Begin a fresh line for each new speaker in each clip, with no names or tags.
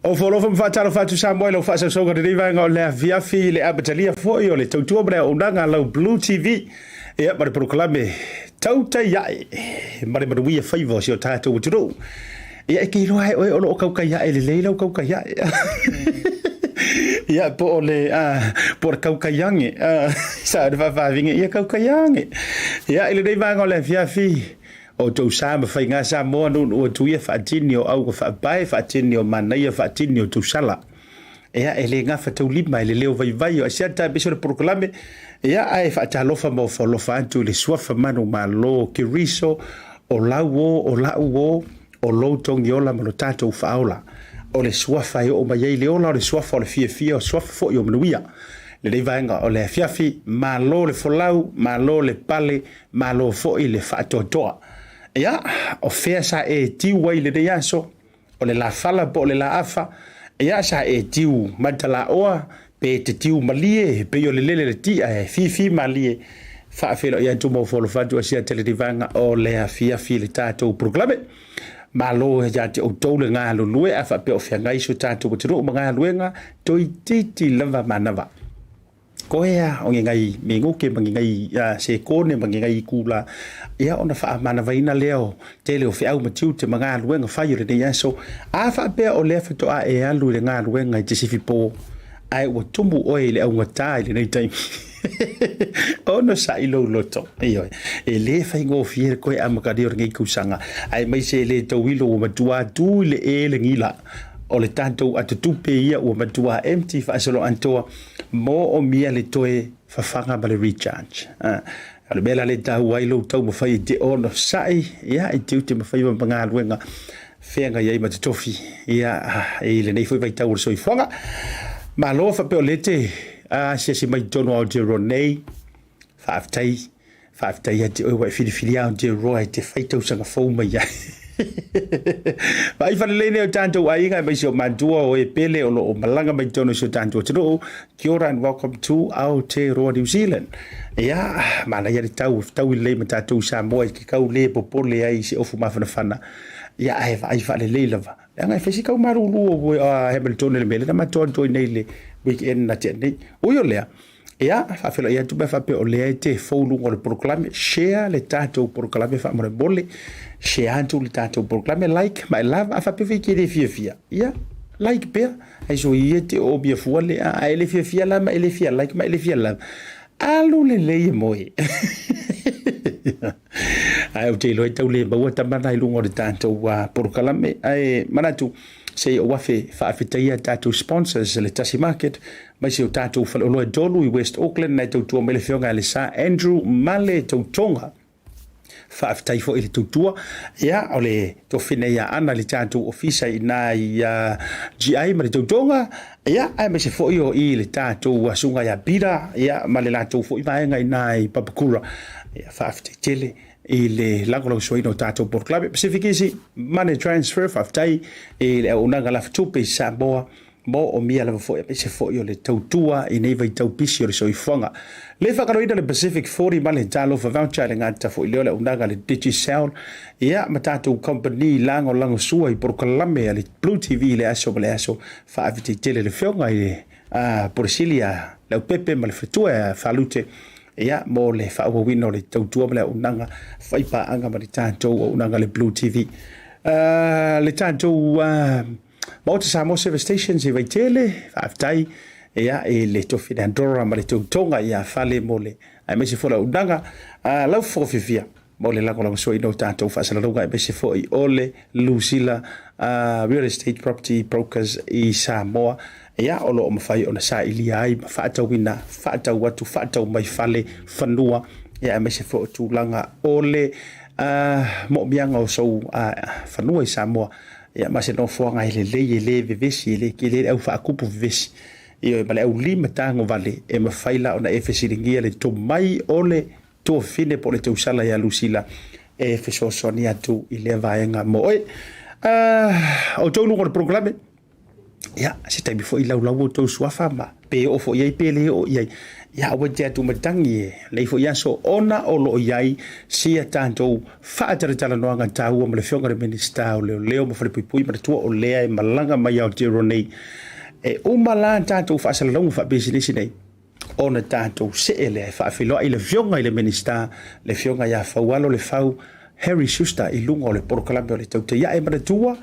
O ofo alofa ma faatalofa atu Samoa i lau faasausauga i lenei vaega o le afiafi i le amatalia foi o le tautua ma le auaunaga a lau Blue TV ia ma le polokalame Tautai Ae ma le Manuia Faiva o si o tatou atunuu. Ia e te iloa e oe o lo o kaukai ae lelei lau kaukai ae. Ia po o le po o le kaukai age sa o le faafaaviga ia kaukai age. Ia i lenei vaega o le afiafi O outou sa ma faiga Samoa nuunuu atu ia faatini o auga faapae, faatini o manaia, faatini o tausala. Ia, e le gafa taulima i le leo vaivai o Asiata aemaise o le polokalame. Ia, ae faatalofa ma ofaolofa atu i le suafa manumalo o Keriso, o lau o, o la'u o, o lou togiola ma lo tatou faaola. O le suafa e oo mai ai le ola, o le suafa o le fiafia, o le suafa foi o manuia. Lenei vaega o le afiafi, malo le folau, malo le pale, Malo foi le faatoatoa. Ia, o fea sa e tiu ai i lenei aso? O le lafala po o le laafa? Ia, sa e tiu matalaoa pe te tiu malie e pei o le lele le tia e fifi malie? Faafeiloai atu ma ofo alofa atu Asiata i lenei vaega o le afiafi i le tatou polokalame. Malo ia te outou le galulue a faapea o feagai si o tatou atunuu ma galuega toeitiiti lava manava. Koea o ngengai megoke ma ngengai sekone ma ngengai kula ia ona faamanavaina lea o tele o feau ma tiute ma galuega fai o lenei aso. A faapea o lea faatoa e alu i le galuega i te sifi po, ae ua tumu oe i le augatā i lenei taimi. Ono sa'i lou loto. Ioe. E le faigofie le koe amatalia o lenei tausaga, aemaise e le tauilo ua matua tu i le e le gila o le tatou atotupe ia ua matua empty faasoloatoa Moomia le toe fafaga ma le recharge. O le mea la le taua ai lou taumafai e te onosai, ia, e te ute mafai ma galuega feagai ai ma te tofi, ia, i lenei foi vaitau o le soifuaga. Malo faapea o lea te asiasi mai i totonu o Aotearoa nei, faafetai. Faafetai ia te oe ua e filifilia Aotearoa e te fai tausaga fou mai ai. Vaai falelei nei o tatou aiga aemaise o matua o e pele o lo o malaga mai totonu o si o tatou atunuu. Kia ora and welcome to Aotearoa New Zealand. Ia, manaia le tau, fetaui lelei ma tatou i Samoa i ke kau le popole ai i se ofu mafanafana. Ia, ae vaai faalelei lava. Leaga e fai si kau malulu o Hamilton i le mea lea na matou alu atu ai nei i le weekend na tea nei. Ui o lea, Ia, faafeiloai atu pe a faapea o lea e te fou luga o le polokalame, share le tatou polokalame faamolemole, share atu le tatou polokalame, like ma e love, a faapea foi ke le fiafia, ia, like pea, ai so ia te o mia fua le, a e le fiafia la ma e le fia like ma e le fia love, alu lelei e moe. Ae ou te iloa e tau le maua tama na i luga o le tatou polokalame, ae manatu, se i ou afe faafetaia tatou sponsors le Tasi Market mai se o tatou faleoloa e tolu i West Auckland na e tautua mai le afioga ia Lesa Andrew ma le tautoga. Faafetai foi i le tautua ia o le tofina ia Ana le tatou ofisa i na i GI ma le tautoga ia aemaise foi o i le tatou susuga ia Peter ia ma le latou foi vaega i na i Papakura. Ia faafetai tele i le lagolagosoaina o tatou polokalame. Pacific Easy Money Transfer, faafetai i le auaunaga lafatupe i Samoa moomia lava foi aemaise foi o le tautua i nei vaitau pisi o le soifuaga. Le faagaloina le Pacific 40 ma le Talofa Voucher le gata foi lea o le auaunaga a le Digicel ia ma tatou company lagolagosua i polokalame a le Blue TV i le aso ma le aso. Faafetai tele i le afioga i le Pule Sili a Leaupepe ma le faletua a Falute Ia, mo le faaauauina o le tautua ma le auaunaga faipaaga ma le tatou auaunaga le Blue TV. Le tatou Maota Samoa Service Stations i Vaitele, faafetai ia i le tofi le Andorra ma le tautoga ia Fale mo le aemaise foi le auaunaga lau fofoga fiafia mo le lagolagosoaina o tatou faasalalauga aemaise foi o le Lusila Real Estate Property Brokers i Samoa. Ia, o lo o mafai ona sailia ai ma faatauina, faatau atu, faatau mai fale, fanua, ia aemaise foi o tulaga o le moomiaga o sou fanua i Samoa. Ia, ma se nofoaga e lelei, e le vevesi, e le tele le au faakupu vevesi. Ioe, ma le au lima tagovale e mafai la ona e fesiligia le tomai o le tuafafine po o le tausala ia Lusila e fesoasoani atu i lea vaega mo oe. O outou luga o le polokalame. Ia, se taimi foi laulau outou suafa ma pe oo foi i ai pe le oo i ai. Ia, aua e te atu matagi e lenei foi aso ona o lo o i ai sia tatou faatalatalanoaga taua ma le Afioga i le Minisita o Leoleo ma Falepuipui. Manatua o lea e malaga mai Aotearoa nei. E uma la tatou faasalalauga faapisinisi nei ona tatou see lea e faafeiloai le Afioga i le Minisita, le Afioga ia Faualo Lefau Harry Schuster i luga o le polokalame o le Tautai Ae. Manatua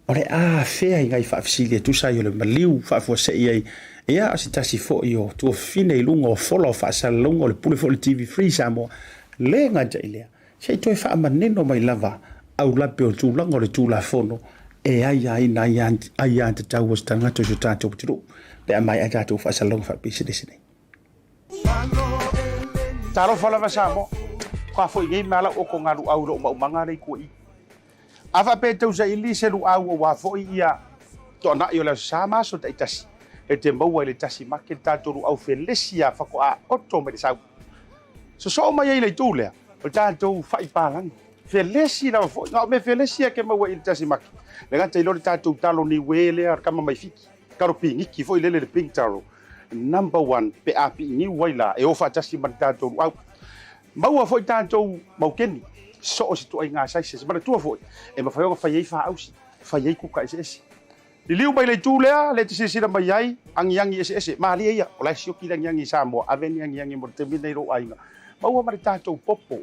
O le a afea i nai faafesili e tusa ai o le maliu faafuasei ai, ia, o se tasi foi o tuafafine i luga o fola o faasalalauga o le pule foi o le TV Free Samoa. Le gata i lea, se i toe faamanino mai lava aulape o tulaga o le Tulafono e aiaina ai aiatatau a se tagata o si o tatou atunuu pe a maea tatou faasalalauga faapisinisi nei. Talofa lava Samoa, ua foi nei mea lau oko galuau i lou maumaga lea i tua i. A faapea e tau saili se luau aua foi ia toanai o le Aso Sa ma aso taitasi, e te maua i le tasi make le tatou luau felesi a faatoa oto mai le sau. Sosoo mai ai i le itu lea, o le tatou fai palagi. Felesi lava foi, na o mea felesi a ke maua i le tasi make. Le gata i lea o le tatou talo niue lea, le kama mai Fiti, talo piniki foi lele le pink taro, number one pe a piiniu ai la, e o faatasi ma le tatou luau. Maua foi tatou maukeni, so o se ituaiga sizes. Manatua foi, e mafai ona fai ai faausi, fai ai kuka eseese. Liliu mai le itu lea, lea e te silasila mai ai, agiagi eseese, malie ia, o la e sioki le agiagi i Samoa, ave ni agiagi mo le taimi lenei i lou aiga. Maua ma le tatou popo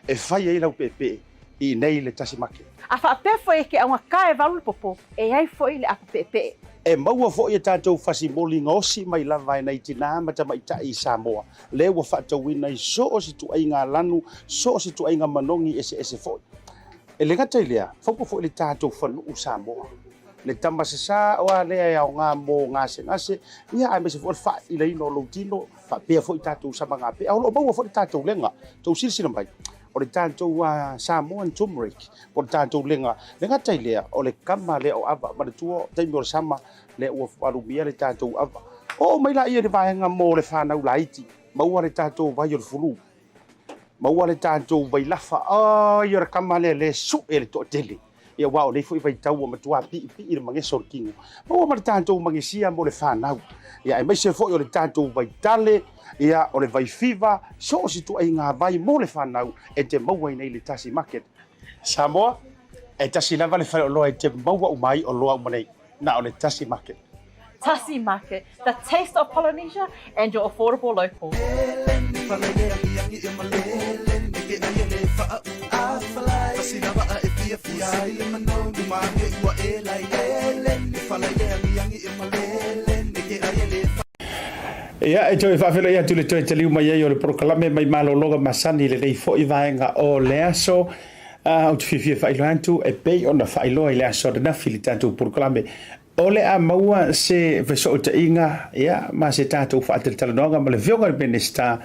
e fai ai lau peepee i inei i le tasi make.
A faapea foi e ke augata e valu le popo, e ai foi le apo peepee.
E maua foi e tatou fasimoli gaosi mai lava e nai tinā ma tamaitai i Samoa, lea ua faatauina i so o se ituaiga lanu, so o se ituaiga manogi eseese foi. E le gata i lea, faupa foi le tatou fanuu Samoa, le tama sasā oa lea e aoga mo gasegase, ia aemaise foi o le faailaina o lou tino, faapea foi tatou samagapea. O lo o maua foi le tatou lega, tou silasila mai, o le tatou Samoan turmeric, po o le tatou lega. Le gata i lea, o le kama lea o ava, manatua taimi o le sama, lea ua alumia le tatou ava. Oo mai laia i le vaega mo le fanau laiti, maua le tatou vai o le fulu, maua le tatou vailafa. Ai, o le kama lea le sue le toatele. Ia, aua o nei foi vaitau ua matua piipii le mageso o le tino. Maua ma le tatou magesia mo le fanau. Ia, aemaise foi o le tatou vaitale, ia, o le vaifiva, so o se ituaiga vai mo le fanau e te maua i nei le Tasi Market. Samoa, e tasi lava le faleoloa e te maua uma ai oloa uma nei, na o le Tasi Market.
Tasi Market, the taste of Polynesia and your affordable local.
Ia, e toe faafeiloai atu i le toe taliu mai ai o le polokalame mai malologa masani i lenei foi vaega o le aso. Ou te fiafia e faailoa atu e pei ona faailoa i le aso ananafi i le tatou polokalame. O le a maua se fesootaiga ia, ma se tatou faatalatalanoaga ma le Afioga i le Minisita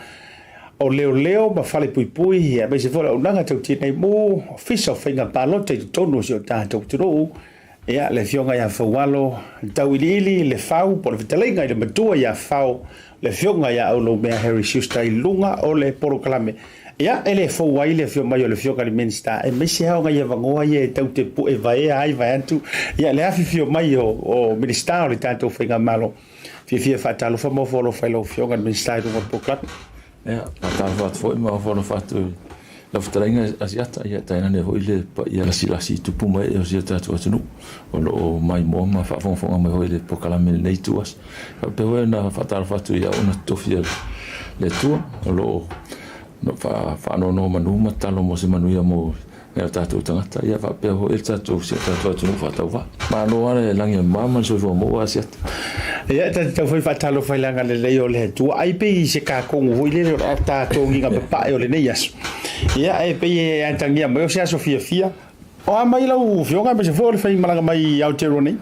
o Leoleo ma Falepuipui, ia, aemaise foi o le Auaunaga Tau Tinei Mu, Ofisa o Faiga Palota i totonu o si o tatou atunuu, ia, le Afioga ia Faualo Tauiliili Lefau, po o le fetalaiga i le matua ia Fao, le Afioga ia Aulaumea Harry Schuster i luga o le polokalame. Ia, e le fou ai le afio mai o le Afioga i le Minisita, aemaise lava o nai avanoa ia e tau te pue vaea ai vaeatu, ia, le afifio mai o Minisita o le tatou Faigamalo. Fiafia e faatalofa ma ofo alofa i lau Afioga i le Minisita i luga o le polokalame.
Ia, faatalofa atu foi ma ofo alofa atu i lau fetalaiga Asiata, ia tainane foi le paia lasilasi i tupu ma ee o si o tatou atunuu o lo o maimoa ma faafogafoga mai foi i le polokalame i lenei ituaso. Faapea foi ona faatalofa atu i auauna totofi a le Atua o lo o faanonomanu ma tatalo mo se manuia mo nai o tatou tagata, ia faapea foi le tatou si o tatou atunuu faatauvaa. Malo lava le lagi e mama ma le soifua maua Asiata.
Ia, ta te tau foi faatalofa i le agalelei o le Atua, ai pei i se kakogo foi lele o le a tatogiga papae o lenei aso. Ia, e pei e atagia mai o se aso fiafia. O a mai lau Afioga aemaise foi o le faimalaga mai i Aotearoa nei?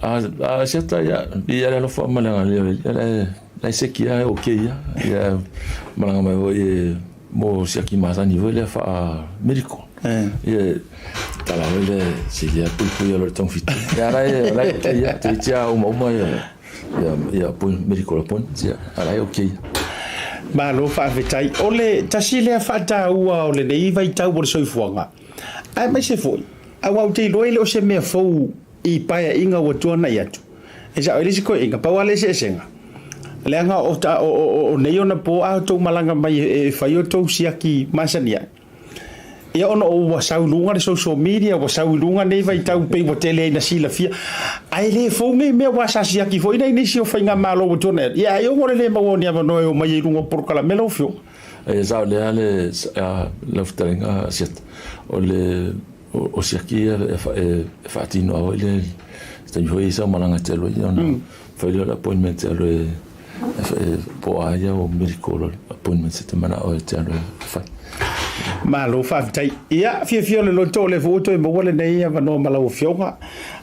Asiata, ia, ia le alofa ma le agalelei o le Alii, ia la e seki lava e okay lava. Ia, malaga mai foi e mo siaki masani foi lea faa-medical. Ia, tala foi lea se lea puipui alo i le togafiti. Ia, la e, la e okay lava, toeitiiti lava umauma ia, ia, ia appointment, medical appointments, ia, a la e okay lava.
Malo faafetai. O le tasi lea faataua o lenei vaitau o le soifuaga, aemaise foi, aua ou te iloa e le o se mea fou i paeaiga ua tuanai atu. E sao ai le isi toeaiina, pau lava le eseesega, leaga o, o, o, o nei ona po a outou malaga mai e fai outou siaki masani ai, ia ona ua sau i luga le social media, ua sau i luga nei vaitau pei ua tele ai ina silafia, ae le fou nei mea aua sa siaki foi nai nisi o faigamalo ua tuanai atu, ia ai ona o le le maua o ni avanoa e omai ai i luga o polokalame lau Afioga.
E sao lea le lau fetalaiga Asiata, o le o siaki ia e faatino lava foi le taimi foi i sau malaga e te alu ai ona fai lea o le appointment e alu e po o a ia o medical appointment e te manao e te alu e fai.
Malo faafetai. Ia, fiafia o le loto o lea foi ua toe maua lenei avanoa ma lau Afioga.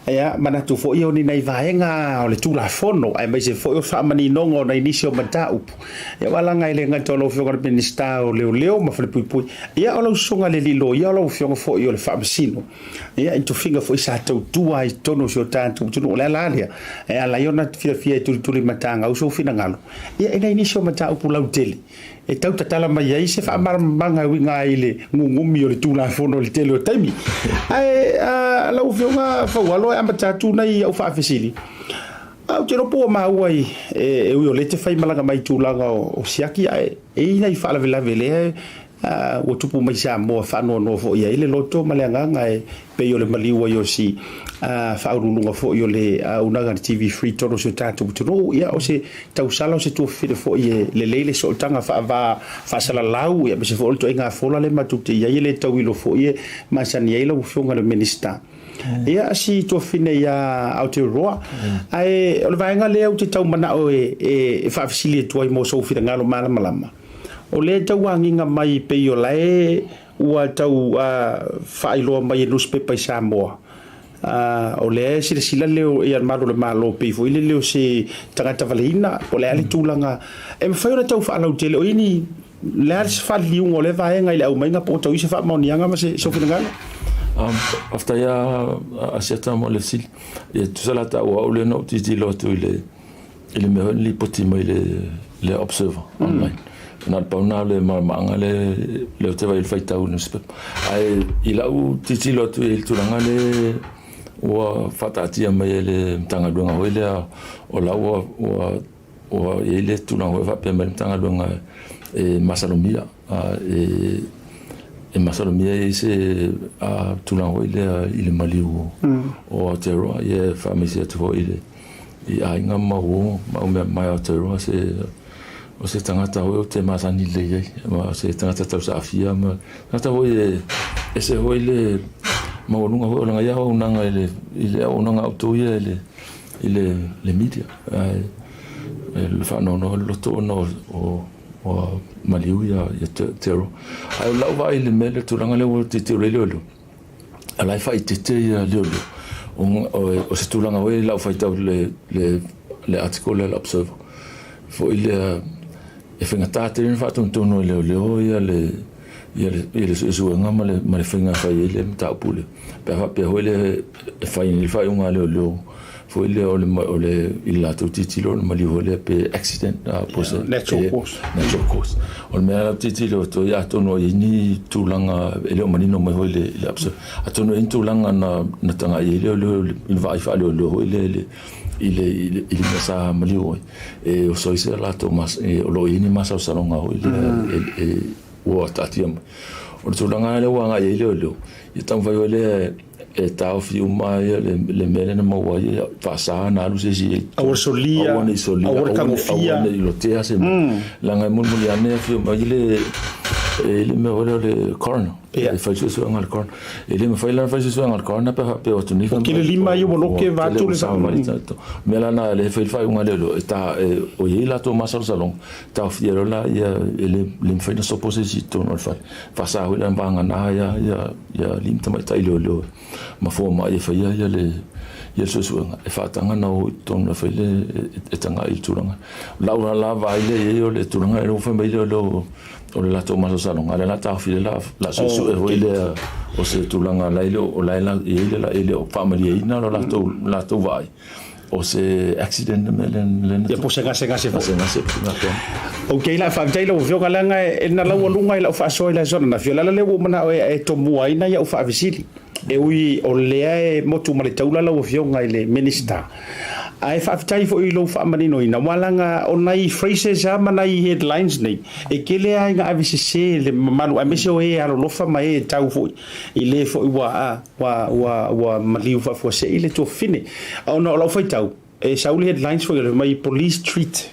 Ia, manatu foi o ni nai vaega o le Tulafono aemaise foi o faamaninoga o nai nisi o mataupu. Ia aua leaga e le gata o lau Afioga i le Minisita o Leoleo ma Falepuipui, ia o lau Susuga i le Alii Loia, o lau Afioga foi o le Faamasino, ia i tofiga foi sa tautua ai i totonu o si o tatou atunuu. O le ala lea e ala ai ona fiafia e tulituli matagau sou finagalo, ia i nai nisi o mataupu lautele e tau tatala mai ai se faamalamalamaga e uiga ai i le gugumi o le Tulafono i le tele o taimi. Ae lau Afioga Faualo e amata atu nai au faafesili. Ae ou te iloa po ua maua i, e ui o lea e te fai malaga mai i tulaga o siaki, ae e i ai nai faalavelave lea ua tupu mai Samoa e faanoanoa foi i ai le loto ma le agaga e pei o le maliu ai o si faauluuluga foi o le auaunaga a le TV Free tonu o si o tatou atunuu. Ia, o se tausala, o se tuafafine foi e lelei le sootaga faava faasalalau, ia, aemaise foi o le ituaiga fola lea matou te i ai, e le tauilo foi e masani ai lau Afioga i le Minisita. Ia, si tuafafine ia Aotearoa. Ae o le vaega lea ou te tau manao e faafesili atu ai mo sou finagalo malamalama, o lea e tau agiga mai pei o la e ua tau faailoa mai e nusipepa i Samoa, o lea e silasila leo ia le malu o le Malo pei foi lele o se tagata valeina, po o le a le tulaga e mafai ona tau faalautele, o i ni Le a se faaliliuga o lea vaega i le aumaiga po o tau i se faamaoniaga ma se sou finagalo?
Faafetai a Asiata mo le fesili. E tusa la taua au lea na ou tilotilo atu i le i le mea foi na lipoti mai le le Observer online. Na o le pau lena o le malamalamaaga le lea ou te vaai i le faitau i le newspaper. Ae i lau tilotilo atu i le tulaga lea ua faataatia mai e le Matagaluega foi lea o la ua ua Ua i ai le tulaga foi faapea mai le Matagaluega e masalomia, e masalomia e i ai se tulaga foi lea i le maliu o Aotearoa, ia e faamaise atu foi i le i aiga ma uo ma mea mai Aotearoa se o se tagata foi ou te masani lelei ai, ma o se tagata tausaafia ma tagata foi e ese foi le maualuga foi o lana ia auaunaga i le i le auaunaga a outou ia i le i le media ae le faanoanoa le loto ona o ua maliu ia Tero. Ae o lau vaai i le mea le tulaga lea ua tilotilo ai leoleo, a la e faaeteete ia leoleo. O se tulaga foi lau faitau i le article lea a le Observer foi lea e faigata tele ona faatonutonu e leoleo ia le ia le suesuega ma le faiga e fai ai le mataupu lea. Pe a faapea foi lea e fai nei le faaiuga a leoleo foi lea o le, o le i le latou tilotilo o le maliu foi lea pe accident po o se
natural cause.
Natural cause. O le mea la tilotilo atu ai atonu e i ai ni tulaga e le o manino mai foi i le, i le observer. Atonu e i ai ni tulaga na, na tagai ai leoleo i le vaai faaleoleo foi lea i le, i le, i le, i le mea sa maliu ai. E oso ai se latou mas, e, o lo o i ai ni masalosaloga foi lea e, e, ua taatia mai. O le tulaga lea ua agai ai leoleo, ia taumafai foi lea e taofi uma ai le mea lea na maua ai, e faasa ona alu se isi i
Aua le solia,
aua ne i solia,
aua le tagofia.
Aua ne i lotea se mea. Leaga e mulimuli ane afio mai le, e i ai le mea foi lea o le coroner. E fai suesuega a le coroner. E le mafai la ona fai suesuega a le coroner pe a faapea atu nei.
Ua tele lima ia ua loke vaeatu le
savali. Mea la na lea e fai le faaiuga a leoleo, e ta, o i ai latou masalosaloga, taofia loa laia e le mafai ona sopo se isi i totonu o le fale. Faasa foi la ona vagana ia alii ma tamaitai leoleo ma fomai e faia ia le suesuega e faataga ona o i totonu e fai le e tagai i le tulaga. O lau la vaai lea i ai o le tulaga lea ua fai mai leoleo o le latou masalosaloga, a o lea o le a taofi o le a suesue foi lea o se tulaga la e le o la e i ai le e le o faamalieina lo latou vaai o se accident le mea lea
na. Ia po o se gasegase
foi. Gasegase po o se.
Ok la, faafetai lau Afioga leaga e na laualuga i lau faasoa i le aso ananafi. O le ala lea ua ou manao e tomua ai nai au faafesili. E ui o lea e motu ma le taula lau Afioga i le Minisita. Ae faafetai foi i lou faamaninoina, aua leaga o nai phrases lava ma nai headlines nei, e tele lava ina ave sese le mamalu aemaise o e alolofa ma e tau foi i le foi ua, ua, ua, ua maliu faafuasei le tuafafine. Ona o lau faitau, e sau le headlines foi lea mai police treat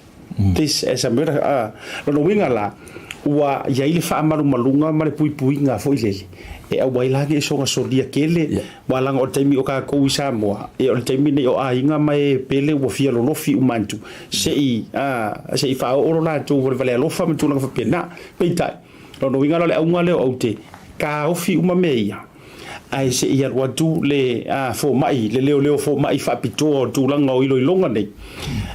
this as a murder. A, lona uiga la, ua i ai le faamalumaluga ma le puipuiga foi lele e aua ai la ne i soona solia tele, aua leaga o le taimi o tatou i Samoa, ia o le taimi lenei o aiga ma e pele ua fia lolofi uma atu se i, a, se i faaoo lo latou valevale alofa ma tulaga faapena. Peitai, lona uiga la o le auga lea o aute, taofi uma mea ia, ae se i alu atu le fomai, le leoleo fomai faapitoa o tulaga o iloiloga nei,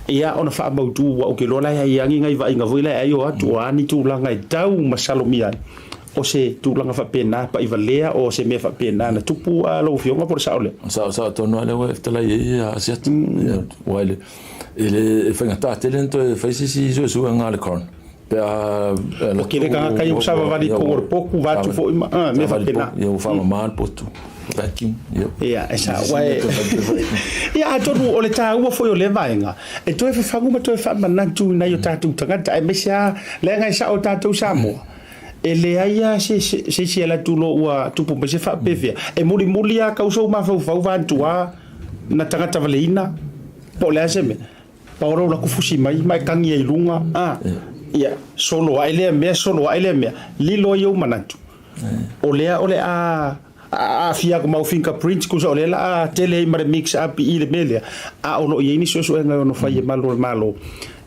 ia ona faamautu, aua ou te iloa la e i ai ni nai vaaiga foi la e ai o atu, o a ni tulaga e tau masalomia ai, o se tulaga faapena paivalea o se mea faapena na tupu a lau Afioga po o le sao lea?
Sao, sao tonu lava lea ua e fetalai ai Asiata. Aua e le faigata tele ona toe fai se isi suesuega a le coroner. Pe a
Ua tele tagata ia ua savavali i totonu o le potu, vaeatu foi ma mea faapena.
Ia ua faamama le potu, vacuum, ia.
Ia, e sao. Aua e Ia, atonu o le taua foi o lea vaega, e toe fafagu ma toe faamanatu i nai o tatou tagata, aemaise lava leaga e sao tatou Samoa, e leai lava se isi e alu atu loa ua tupu mai se faapefea, e mulimuli lava tau sou mafaufau vaeatu lava na tagata valeina po o le a se mea. Pau lea o latou fusi mai ma e tagi ai i luga, a, ia, solo ae lea mea, solo ae lea mea, lilo ai ou manatu, o lea o le a aafia atu ma au fingerprints, tusa o lea la a tele ai ma le mix up i le mea lea, a o lo o i ai ni suesuega e ono fai e malu o le Malo,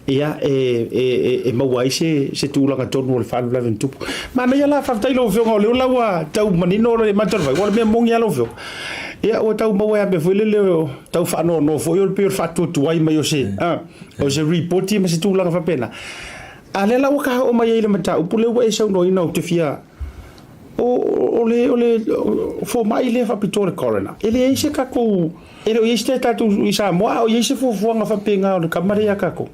ia, e maua ai se tulaga tonu o le faalavelave na tupu. Manaia la, faafetai i lau Afioga, o lea la ua tau manino le matou vai, aua o le mea moni lava lau Afioga, ia ua tau maua ai lava mea foi lele o tau faanoanoa foi o le pei o le faatuatuai mai o se o se ripoti ma se tulaga faapena. A lea la ua ta oo mai ai i le mataupu lea ua e saunoaina ou te fia o le o le fomai lea faapitoa le coroner. E leai se tatou e le o i ai se tatou i Samoa a o i ai se fuafuaga faapena o le tama lea ia tatou.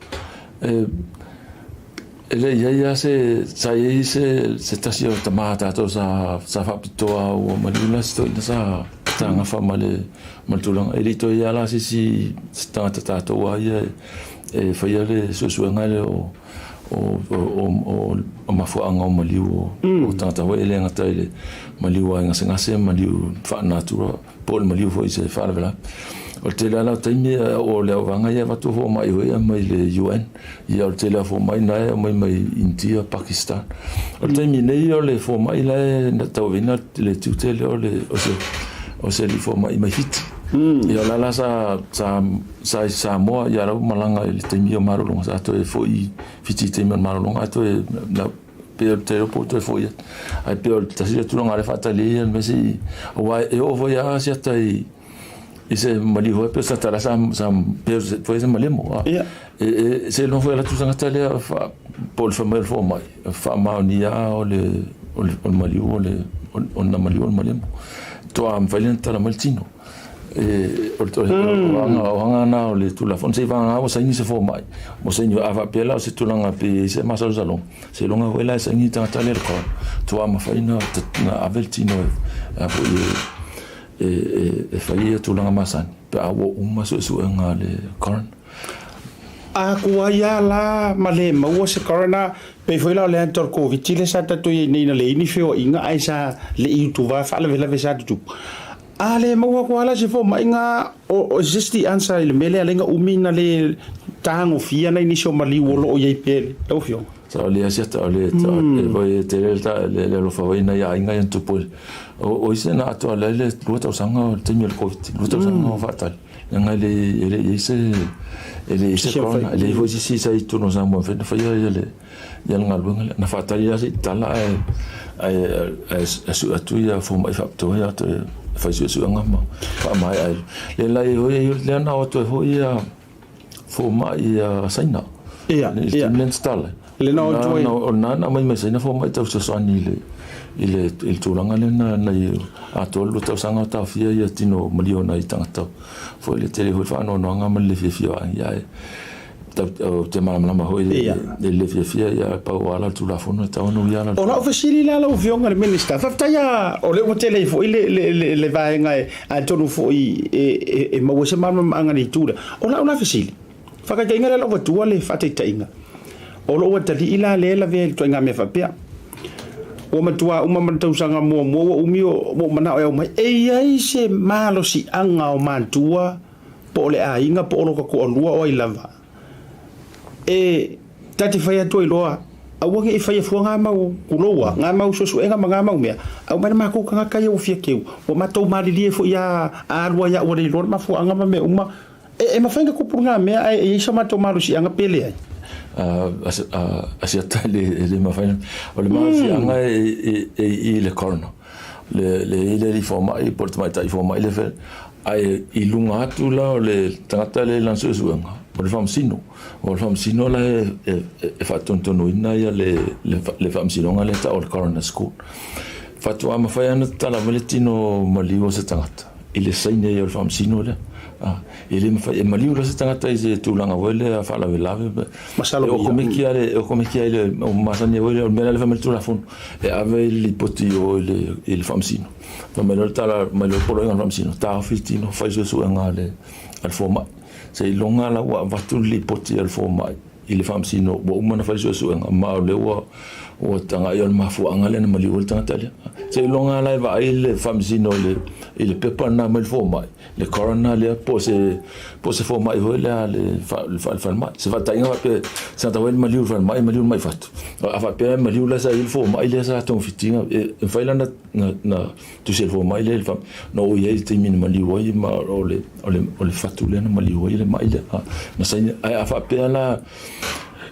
E le i ai lava se, sa i ai se, se tasi o tama a tatou sa, sa faapitoa ua maliu la se toeaina sa, sa gafa ma le, ma le tulaga. E le i toe i ai la se isi se tagata tatou a ia e faia le suesuega lea o, o, o, o, o mafuaaga o maliu o, o tagata foi, e le gata i le maliu lava i gasegase, maliu faalenatura. Po o le maliu foi i se faalavelave. O le tele lava la o taimi o le auvaga ia e avatu fomai foi ia mai le UN. Ia o le tele lava o fomai na e aumai mai India, Pakistan. O le taimi nei o le fomai la e tauaveina le tiute lea o le o se o se alii fomai mai Fiti. Ia o la la sa sa sa i Samoa ia la ua malaga i le taimi o malologa sa toe foi i Fiti i le taimi o le malologa ae toe Pei o le tele po o toe foi atu. Ae pei o le tasi lea tulaga lea faatali ai le mea se i aua e oo foi lava siata i i se maliu foi pei o se tagata la sa sa pei o se foi se malemo.
Ia.
E e seiloga foi e alu atu le tagata lea fa po o le fai mai o le fomai e faamaonia o le o le o le maliu o le o le maliu o le malemo. Faatoa mafai lea ona tala mai le tino. O aga na o le Tulafono, seiavagana ua saini se fomai, ua saini, a faapea la o se tulaga pe i ai se masalosaloga, seiloga foi la e saini le tagata lea i le coroner, faatoa mafai ona ave le tino e fai ia tulaga masani pe a ua uma suesuega a le coroner.
A tuai lava la ma le maua se coroner, pei foi la o le ata o le Koviti lea sa tatou i ai nei na leai ni feoaiga ae sa le i utuva faalavelave sa tutupu. A le maua atu lava la se fomaiga, o is this the answer i le mea lea alai na umi na le tagofia nai nisi o maliu o lo o i ai pea i lau afioga?
Sa o le asiata o le e foi e tele le le alofa foi nai aiga ia na tupu ai. O isi na atoa le le lua tausaga o le taimi o le Covid, lua tausaga o faatali. Leaga e le e le i ai se e le i ai se corona, e leai foi se isi sa i totonu o Samoa e mafai ona faia ia le ia le galuega lea. Na faatali lava se i tatala ae ae ae sue atu ia fomai faapitoa ia toe fai suesuega ma faamaea ai. Lea la e i ai lea na o atu ai foi ia fomai ia Saina.
Ia,
I le taimi lea na tatala ai.
Lea na o atu ai.
O lena na aumai mai Saina fomai tau fesoasoani i le i le i le tulaga lea na na i atoa le lua tausaga o taofia ia tino maliu o nai tagata foi le tele foi le faanoanoaga ma le le fiafia o aiga ae. Ou te malamalama foi i le le fiafia, ia ae pau lava la le Tulafono e tatau ona uia ala.
O lau fesili la lau Afioga i le Minisita, faafetai lava o lea ua tele ai foi le vaega e atonu foi e maua ai se malamalamaaga i le itu lea. O lau la fesili, faataitaiga lea o lau avatua le faataitaiga, o lou atalii la lea e lavea i le ituaiga mea faapea, ua matua uma ma le tausaga muamua ua umi ua ou manao e aumai, e i ai se malosiaga o matua po o le aiga po o lota toalua o ai lava, e ta te fai atu ai loa, aua ne i faia fua ngā mau kuloua, ngā mau suesuega ma ngā mau mea, aumai le matou tagata ia ua fia keu, ua matou malilie foi a alu ai au ua le iloa le mafuaaga ma mea uma, e mafai ona tupu lena mea ae e i ai so matou malosiaga pe leai.
Asiata e le mafai. O le malosiaga e i le coroner. Le le i le alii fomai po o le tamaitai fomai lea e ae i luga atu la o le tagata lea i lana suesuega, o le faamasino. O le faamasino la e faatonutonuina ia le faamasinoga lea e tau o le Coroner's Court. Faatoa mafai lava ona tatala mai le tino maliu o se tagata i le saini ai o le faamasino lea. E le mafai, e maliu loa se tagata i se tulaga foi lea faalavelave.
Masalo
E okomeki lava e okomeki lava i le masani foi lea, o le mea la lea e fai mai le Tulafono, e ave le lipoti i o i le faamasino. Fai mai loa le tala mai loa le poloaiga a le faamasino, taofi le tino, fai suesuega a le fomai. Seiloga la ua avatu le lipoti a le fomai i le faamasino ua uma ona fai le suesuega, ma o lea ua ua tagai o le mafuaaga lea na maliu ai le tagata lea. Seiloga la e vaai le faamasino i le pepa lena mai le fomai, le coroner lea po o se po o se fomai foi lea a le falemai. Se faataitaiga faapea se tagata foi lea maliu i le falemai, maliu i le mai fatu. A faapea e maliu la sa i ai le fomai lea sa togafitiga, e mafai la ona tusi e le fomai lea na oo i ai i le taimi na maliu ai ma o le fatu lea na maliu ai le mai lea. Na saini, ae a faapea la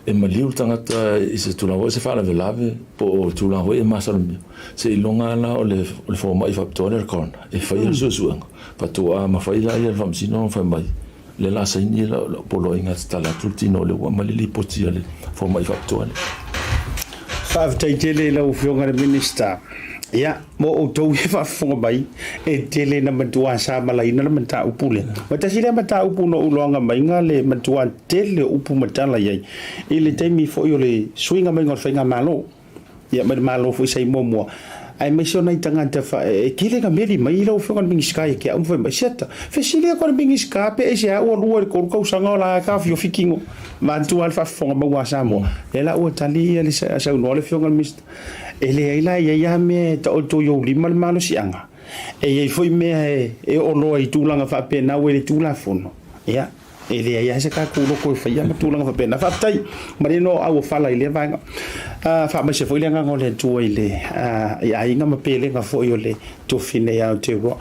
e maliu le tagata i se tulaga foi se faalavelave po o tulaga foi e masalomia, seiloga la o le fomai faapitoa lea o le coroner e faia le suesuega, faatoa mafai lea e le faamasino ona fai mai, lea o le a saini lau poloaiga e tatala atu le tino o lea ua aumai le lipoti a le fomai faapitoa lea.
Faafetai tele i lau Afioga i le Minisita. Ia, mo outou ia e faafofoga mai, e tele ina matua samalaina le mataupu lea. Ma tasi lea mataupu na ou iloaga maiga le matua tele o upu ma tala i ai, i le taimi foi o le suiga maiga o le faigamalo. Ia mai le Malo foi sa i muamua, aemaise o nai tagata fa e tele na meli mai lau Afioga i le Minisita ia te au ma fai mai, Siata, fesili atu i le Minisita pe aisea ua lua i le tolu tausaga o la e taofiofi tino, vaeatu lava le faafofoga maua a Samoa. Lea la ua tali ia le saunoa le Afioga i le Minisita, e leai la e i ai lava mea e taoto i ou lima le malosiaga, e i ai foi mea e oo loa i tulaga faapena ua i le Tulafono, ia. E leai lava se tatou loto e faia ma tulaga faapena. Faafetai, manino au o fala i lea vaega. Faamaise foi le agaga o le Atua i le i aiga ma pelega foi o le tofi nei a Aotearoa.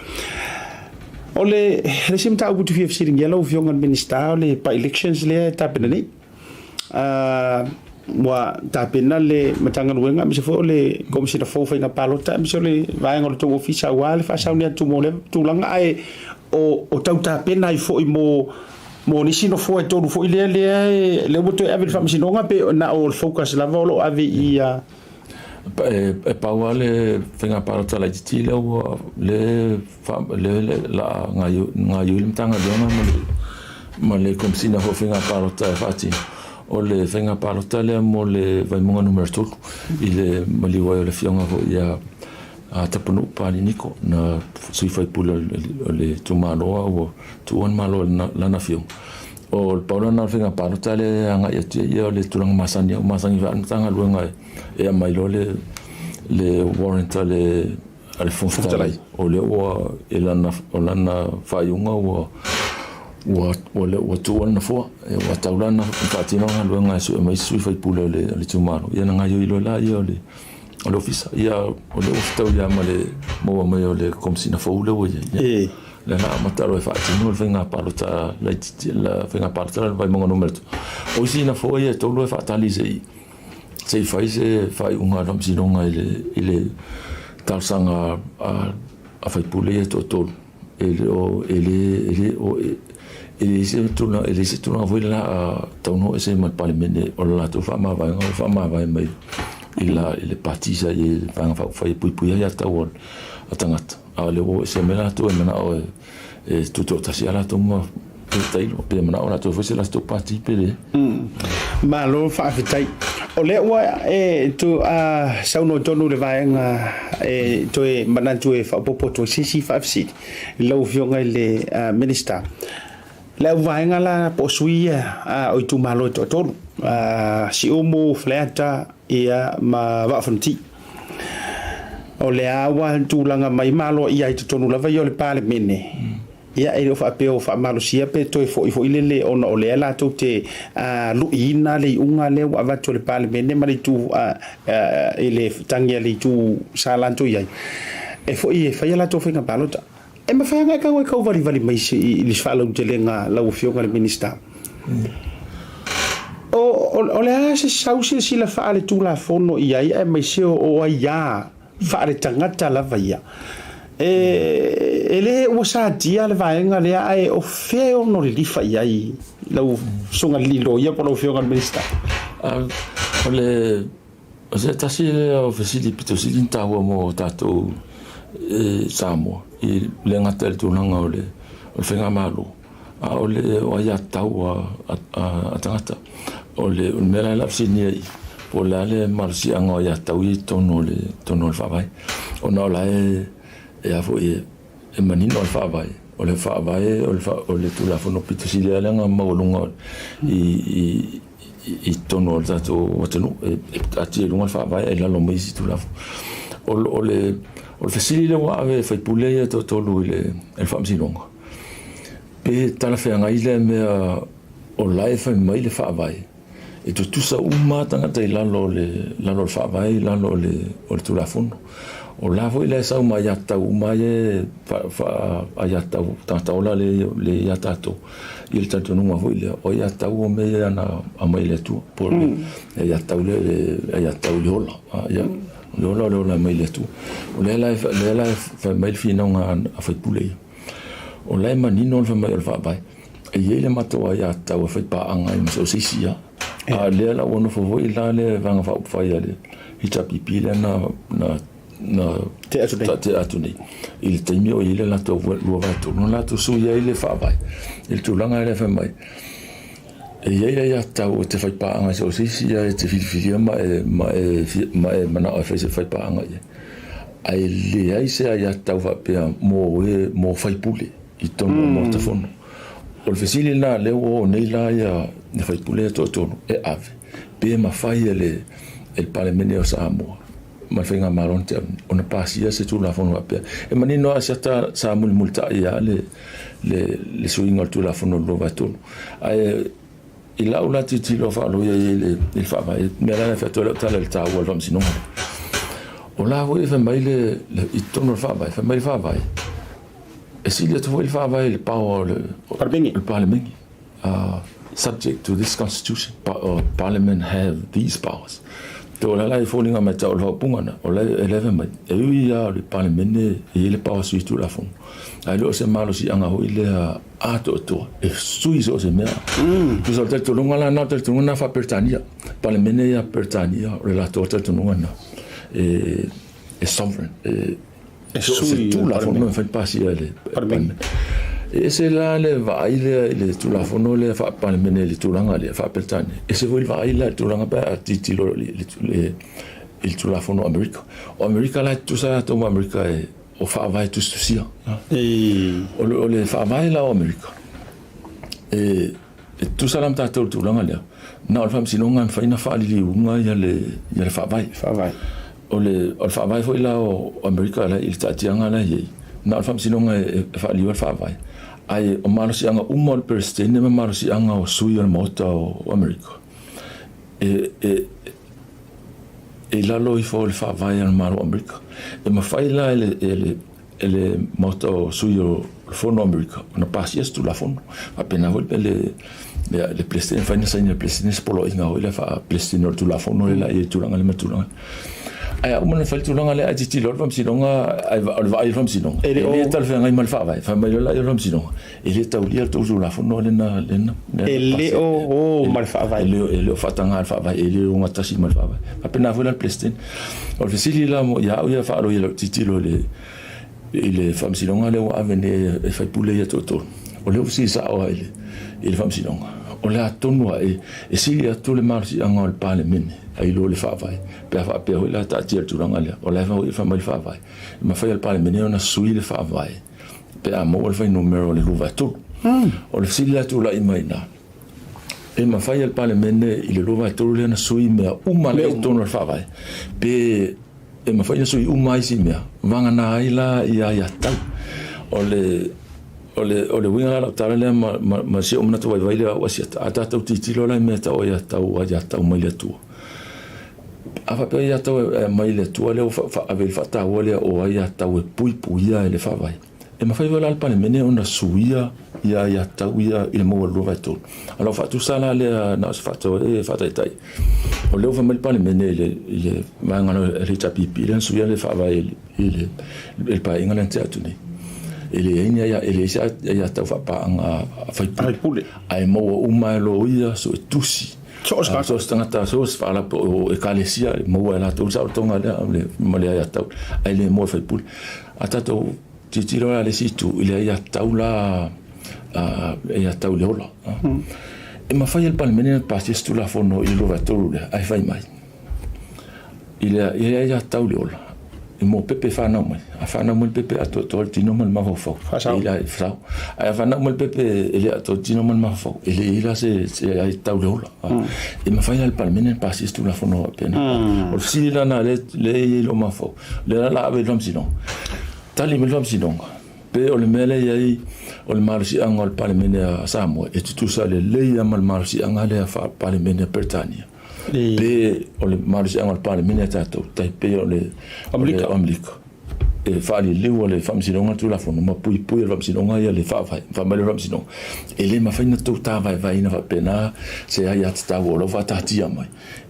O le isi mataupu ou te fia fesiligia lau Afioga i le Minisita o le by-elections lea e tapena nei. Ua tapena le Matagaluega aemaise foi o le Komesina fou o Faiga Palota aemaise o le vaega o le tou Ofisa aua le faasauni atu mo lea tulaga ae o tau tapena ai foi mo mo nisi nofoa e tolu foi lea lea e lea ua toe ave i le Faamasinoga pe na o le focus lava o lo o ave i
E pau lava le faiga palota laitiiti lea ua lea lea la gaoioi le Matagaluega ma le Komesina foi o Faiga Palota e faatino, o le faiga palota lea mo le Vaimauga numera 3 i le maliu ai o le afioga foi ia Tapunuu Papalii Niko na sui faipule o le itumalo a ua tuua le Malo i lana afioga. O le pau lena o le faiga palota lea e agai atu i ai o le tulaga masani, ua masani foi lava le Matagaluega e aumai loa le warrant a le a le Fofoga Fetalai, o lea ua i lana, o lana faaiuga ua ua ua le ua tuua le nofoa, ua tau la ona faatino galuega e sue mai isi sui faipule o le o le itumalo, ia ona gaoioi loa lea o le o le ofisa. Ia o lea ua fetaui lava ma le maua mai o le Komesina fou lea ua i ai. Ia lea na amata loa e faatino le faiga palota laitiiti, le faiga palota lea o le Vaimauga numera 3. O isi nofoa ia e tolu e faatali se i Se i fai se faaiuga a le Faamasinoga i le talosaga a faipule ia e toatolu, e le o, e le, e le o, e leai se tulaga, e leai se tulaga foi lea a tatau ona o ese ma le Palemene, o le latou faamavaega ua faamavae mai i la, i le pati sa i ai i le Vaega Faaupufai e puipuia ai aiatatau a tagata, a o lea ua o ese mai latou e manao e tutoatasi lava latou ma. Pe tailo, pe manao latou e fai se latou pati pe leai.
Malo faafetai. O lea ua e tu a saunoa tonu i le vaega e toe manatu e faaopoopo atu ai se isi faafesili i lau Afioga i le Minisita. Le au vaega la po o sui ia o itumalo e toatolu, Siumu, Faleata ia ma Vaa o Fonoti. O lea ua tulaga mai ma aloaia ai totonu lava ia o le Palemene. Ia, e le o faapea ua faamalosia pe toe foi foi lele ona o lea latou te luiina le iuga lea ua avatu e le Palemene ma le itu i le tagi a le itu sa latou i ai, e foi e fai a latou faiga palota. E mafai ona e tau e tauvalivali mai i le faalautelega lau Afioga i le Minisita. O le a se sau silasila faale-Tulafono i ai aemaise o aiā faaletagata lava ia. E le ua satia le vaega lea ae o fea e ono lilifa i ai lau susuga i le loia po o lau Afioga i le Minisita?
O le o se tasi lea o fesili pito sili ona taua mo tatou i Samoa e le gata i le tulaga o le faigamalo a o le o aiatatau a tagata. O le mea la e fesiligia i i, po o le a le malosiaga o aiatatau ia i totonu o le totonu o le Faavae, ona o la e e a foi e manino le Faavae, o le Faavae o le Tulafono pito sili lava lea ona maualuga i i totonu o le tatou atunuu, e taatia i luga le Faavae ae i lalo ma isi Tulafono. O le fesili lea ua ave e sui usufono ia e toatolu i le Faamasinoga, Pe talafeagai lea mea o la e fai mai le Faavae, e tutusa uma lava tagata i lalo o le lalo o le Faavae i lalo o le o le Tulafono. O la foi la e sau ma aiatatau uma ia e aiatatau tagata ola lea e ia tatou i le talitonuga foi lea, o aiatatau o mea ia na aumai e le Atua, po o le aiatatau lea, le aiatatau i le ola. Ia, o le ola o le ola e aumai e le Atua. O lea la e fai mai le finauga a sui usufono ia. O la e manino le fai mai o le Faavae, e i ai le matou aiatatau e faipaaga ai ma so o se isi lava. A o lea la ua nofo foi la le Vaega Faaupufai a le HRPP lea na na na tea atu nei i le taimi o i ai le latou 2/3, na latou sui ai le Faavae i le tulaga lea fai mai e i ai le aiatatau e te faipaaga i so o se isi lava e te filifilia ma e ma e ma e manao e fai se faipaaga i ai. Ae leai se aiatatau faapea mo e mo faipule i totonu o le Maota Fono. O le fesili lena lea ua oo nei la ia faipule ia toatolu e ave pe mafai e le e le Palemene o Samoa ma le Faigamalo na tea ona pasia se Tulafono faapea. E manino lava siata sa mulimulitai lava le le le suiga o le Tulafono 2/3. Ae I lau la tilotilo faaloia i le Faavae, mea la e fai atu ai lau tala i le taua o le Faamasinoga lea. O la foi e fai mai le, i totonu o le Faavae, fai mai le Faavae, e sili atu foi le Faavae i le power o le Palemene. Subject to this Constitution, Parliament have these powers. O la e foliga mai tau o le faaupuga lena, o la e fai mai, e ui lava o le Palemene e i ai le power sui Tulafono, ae le o se malosiaga foi lea atoatoa e sui so o se mea. Tusa o le talitonuga la lena, o le talitonuga lena faa-Peretania, Palemene ia Peretania, o le latou talitonuga lena, e sovereign, e so o se Tulafono e mafai ona pasia e le Palemene. E ese la le vaai lea i le Tulafono lea faa-Palemene i le tulaga lea faa-Peretania, ese foi le vaai la i le tulaga pe a tilotilo i le Tulafono o Amerika. O Amerika la e tutusa latou ma Amerika e o faavae tusitusia. O le faavae la o Amerika, e tutusa la ma tatou i le tulaga lea, na o le faamasinoga e mafai ona faaliliuga ia le faavae. O le faavae foi la o Amerika i le taatiaga la e i ai, na o le faamasinoga e faaliliua le faavae, ae o malosiaga uma o le Peresetene ma malosiaga o sui o le Maota o Amerika, e i lalo ifo o le faavae a le Malo o Amerika. E mafai la e le, e le, e le Maota o Sui o le Fono o Amerika ona pasia se Tulafono. Faapena foi le, le, le, le Peresetene, e mafai ona saini e le Peresetene se poloaiga foi lea faa-Peresetene o le Tulafono lea i le tulaga lea ma le tulaga lea. Ae a uma ona fai le tulaga lea ae tilotilo le Faamasinoga, ae o le vaai o le Faamasinoga, e le talafeagai ma le faavae. Fai mai loa la le Faamasinoga, E le taulia le tou Tulafono lena, lena.
E le o o ma le Faavae.
E le o faataga le Faavae, e le ogatasi ma le Faavae. Faapena foi la le Peresetene. O le fesili la ia au ia faaloia i lau tilotilo i le, i le Faamasinoga lea ua ave nei e faipule ia toatolu. O lea ua fesili sao lava i le, i le Faamasinoga, o le a tonu lava e, e sili atu le malosiaga o le Palemene ai lo le Faavae, pe a faapea foi la taatia i le tulaga lea, o la e foi e fai mai le Faavae, e mafai e le Palemene ona sui le Faavae pe a maua le fuainumera o le 2/3. O le fesili la e tulai mai i ina, e mafai e le Palemene i le 2/3 lea ona sui mea uma lea i totonu o le Faavae, pe e mafai ona sui uma isi mea, vagana ai la ia aiatatau. O le, o le, o le uiga la o lau tala lea ma, ma, ma si ou manatu vaivai lea au Asiata, a tatou tilotilo la i mea tau aiatatau, aiatatau mai le Atua. A faapea aiatatau e aumai le Atua lea ua ave i le faataua lea o aiatatau e puipuia e le Faavae. E mafai foi la le Palemene ona suia ia aiatatau ia i le maua o le 2/3. O lau faatusa la lea na o se faataitai, o lea ua fai mai le Palemene i le, i le vaega o le HRPP lea na suia le faavae i le, i le paeaiga lea na tea atu nei. E leai ni aia, e leai se aiatatau faapaaga a faipule, ae maua uma e loia, suetusi, So o se tagata, so o se faalapotopotoga o ekalesia, e maua e latou le saolotoga lea ma le aiatatau, ae le maua e faipule. A tatou tilotilo la i le isi itu, i le aiatatau la, aiatatau i le ola. E mafai e le Palemene ona pasia se Tulafono i le 2/3 lea, ae fai mai, i le aiatatau i le ola, mo pepe e fanau mai. A fanau mai le pepe atoatoa le tino ma le mafaufau. Faasao. E faasao. Ae a fanau mai le pepe e le atoa le tino ma le mafaufau, e leai la se aiatatau i le ola. E mafai la e le Palemene ona pasia se Tulafono faapena. O le fesili la lena lea e i ai lou mafaufau, lea la o le a ave i le Faamasinoga. Tali mai le Faamasinoga, pe o le mea lea e i ai o le malosiaga o le Palemene a Samoa e tutusa lelei lava ma le malosiaga lea faa-Palemene a Peretania. Pe o le malosiaga o le Palemene a tatou, tai pei o le Amerika. E faaliliu e le Faamasinoga le Tulafono ma puipui e le Faamasinoga ia le Faavae. Fai mai le Faamasinoga, e le mafai ona tou tāvaevaeina faapena se aiatatau o la ua faataatia mai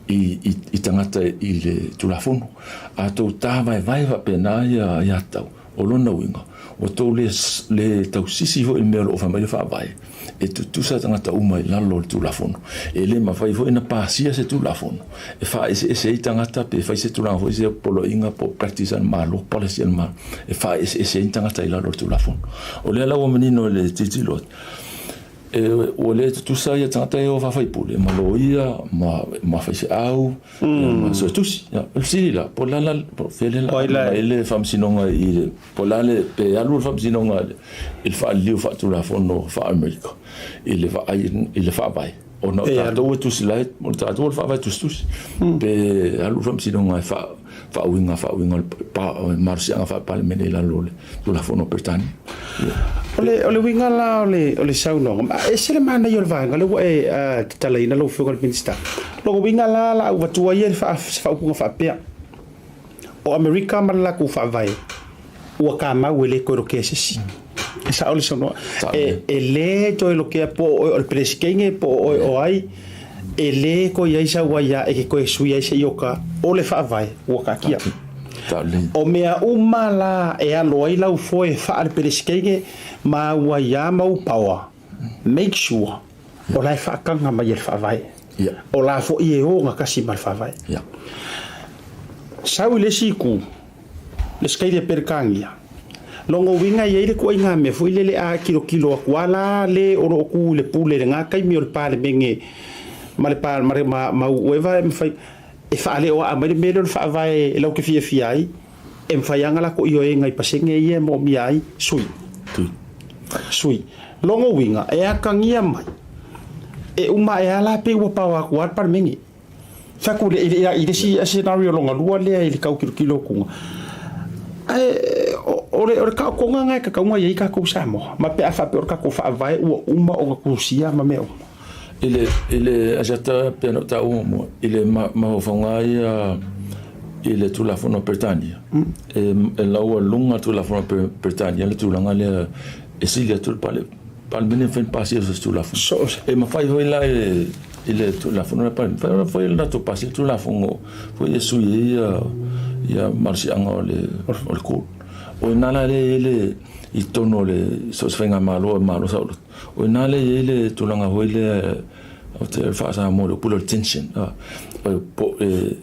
i tagata i le Tulafono. A tou tāvaevae faapena ia aiatatau, O lona uiga, ua tou le tausisi foi i le mea o lo o fai mai le Faavae, e tutusa tagata uma i lalo o le Tulafono. E le mafai foi ona pasia se Tulafono e faaeseese ai tagata pe fai se tulaga foi se poloaiga po o practice a le Malo, policy a le Malo e faaeseese ai tagata i lalo o le Tulafono. O lea la ua manino i le tilotilo atu, e, ua le tutusa ia tagata ia o faafaipule ma loia ma, ma faifeau ma suetusi. Ia, o le fesili la, po o le a la, po o fea lea la aumai le faamasinoga i le, po o le a le, pe alu le faamasinoga i le faaliliu faatulafono faa-Amerika i le vaai i le faavae, ona o tatou e tusi la, o tatou o le faavae tusitusi, pe alu le faamasinoga e faa faauiga faauiga o le malosiaga faa-Palemene i lalo o le Tulafono a Peretania.
O le, o le uiga la o le, o le saunoaga, ma e ese le manaia o le vaega lea ua e tatalaina lau Afioga i le Minisita. Lona uiga la, la au atua ia le se faaupuga faapea, o Amerika ma le latou faavae, ua tamau e le toe lokea e se isi. E sao le saunoaga. E, e le toe lokea po o oe o le Peresetene po o oe o ai, e le toe i ai sau aia e te toe sui ai se ioka o le faavae ua taatia. O mea uma la e alo ai lau foe faa-le-Peresetene ma au aiā ma ou paoa, make sure o la e faataga mai e le faavae. O la foi e ogatasi ma le faavae. Sau i le isi itu, le Australia Peretania, lona uiga e i ai le ituaiga mea foi lele a tilotilo atu lava la le o lo o tu i le pule i lena taimi o le Palemene ma le ma ma whoever e mafai e faaleoaa mai le mea lea o le faavae latou te fiafia ai, e mafai lava ona latou ioega i pasene ia e moomia ai, sui. Sui. Lona uiga, e atagia mai, e uma ae lava la pei ua paoa atu lava le Palemene. Fai atu i le, i le isi scenario lona lua lea i le tau tilotilo atuga. Ae o le, o le taotoga lena e tatau ona i ai tatou i Samoa, ma pe a faapea o le tatou faavae ua uma ona tusia ma mea uma.
I le, i le Asiata pei ona ou taua muamua, i le mafaufauga lava ia i le Tulafono a Peretania, e, e laualuga le Tulafono a Peretania le tulaga lea e sili atu le Pale, Palemene e mafai ona pasia so o se Tulafono. E mafai foi la i i le Tulafono a le Palemene, mafai ona foi latou pasia le Tulafono foi e sui ai ia, ia malosiaga o le, o le court. O i ina la lea e i ai le, i totonu o le, so o se faigamalo e malo saoloto. O i ina lea e i ai le tulaga foi lea o te faa-Samoa le upu lea o le tension. Po e,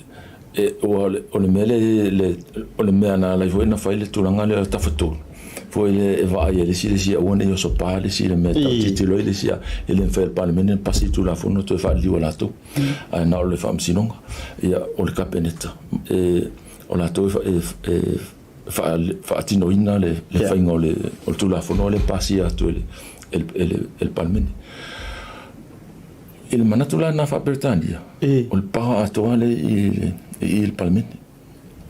e, ua o le mea lea le, o le mea na ala ai foi ona fai le tulaga lea o le Tafatolu. Foi lea e vaai ai le isi i le isi, aua ne i oso pa le isi i le mea e tau tilotilo ai le isi, e le mafai e le Palemene ona pasi le Tulafono toe faaliliu e latou, ae na o le Faamasinoga. Ia, o le Kapeneta, e, o latou e, e faatinoina le faiga o le Tulafono lea e pasia atu e le, e le, e le Palemene. I le manatu la lena faa-Peretania, o le power atoa lea i i le Palemene.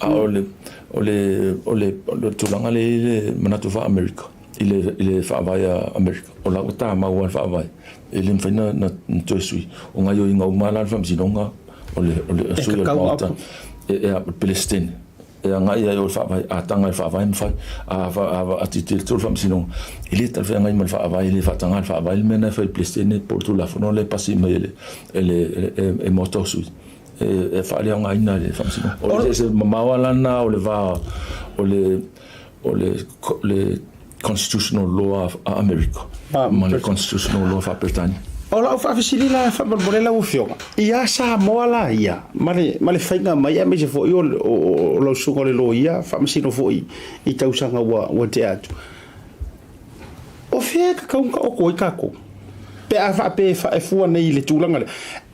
A o le, o le, o le, o le tulaga lea i le manatu faa-Amerika, i le, i le faavae a Amerika, o la ua tamau lava le faavae, e le mafai ona, ona toe sui. O gaoioiga uma la a le Faamasinoga, o le, o le sui o le Maota, e, e, o le Peresetene, e agai ai o le faavae, a taga i le faavae mafai, a, a, a tilotilo le Faamasinoga, e le talafeagai ma le faavae, e le faataga le faavae le mea lena e fai e le Peresetene po o le Tulafono lea e pasi mai e le, e le, e, e Maota o sui. E faaleaogaina e le Faamasinoga. O le eseese mamao lava lena o le va o le o le le constitutional law a Amerika ma le constitutional law faa-Peretania.
O lau faafesili la faamolemole lau Afioga, ia Samoa la ia ma le ma le faiga mai aemaise foi o o lau susuga o le loia faamasino foi i tausaga ua ua tea atu, O fea e tatau ona taoto ai tatou pe a faapea e fua nei i le tulaga lea?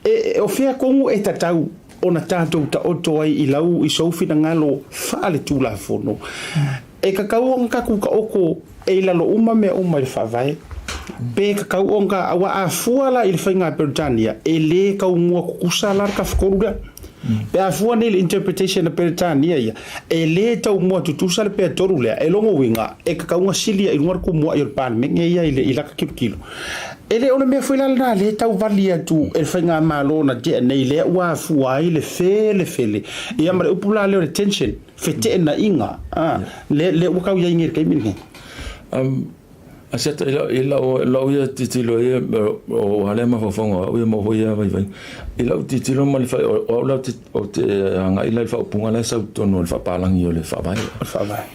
E, o fea tonu e tatau ona tatou taoto ai i lau, i sou finagalo faale-Tulafono? E tatau ona tatou taoto e i lalo uma mea uma i le Faavae, pe tatau ona, aua a fua la i le faiga a Peretania, e le taumua tutusa la le tafatolu lea. Pe a fua nei i le interpretation a Peretania ia, e le taumua tutusa le peatolu lea, e lona uiga, e tatau ona sili i luga le tumuai o le Palemene ia i laka tilotilo. E le o le mea foi la lena lea e tau vali atu e le faigamalo na tea nei lea ua afua ai le felefele ia ma le upu la lea o le tension, feteenaiga, lea ua tau i ai nei i le taimi lenei.
Asiata, i lau ia tilotilo ia, o lea mafaufauga o au ia ma ou ia vaivaiga. I lau tilotilo ma le o au la ou te agai la i le faaupuga la e sau i totonu o le faapalagi o le Faavae.
O le Faavae.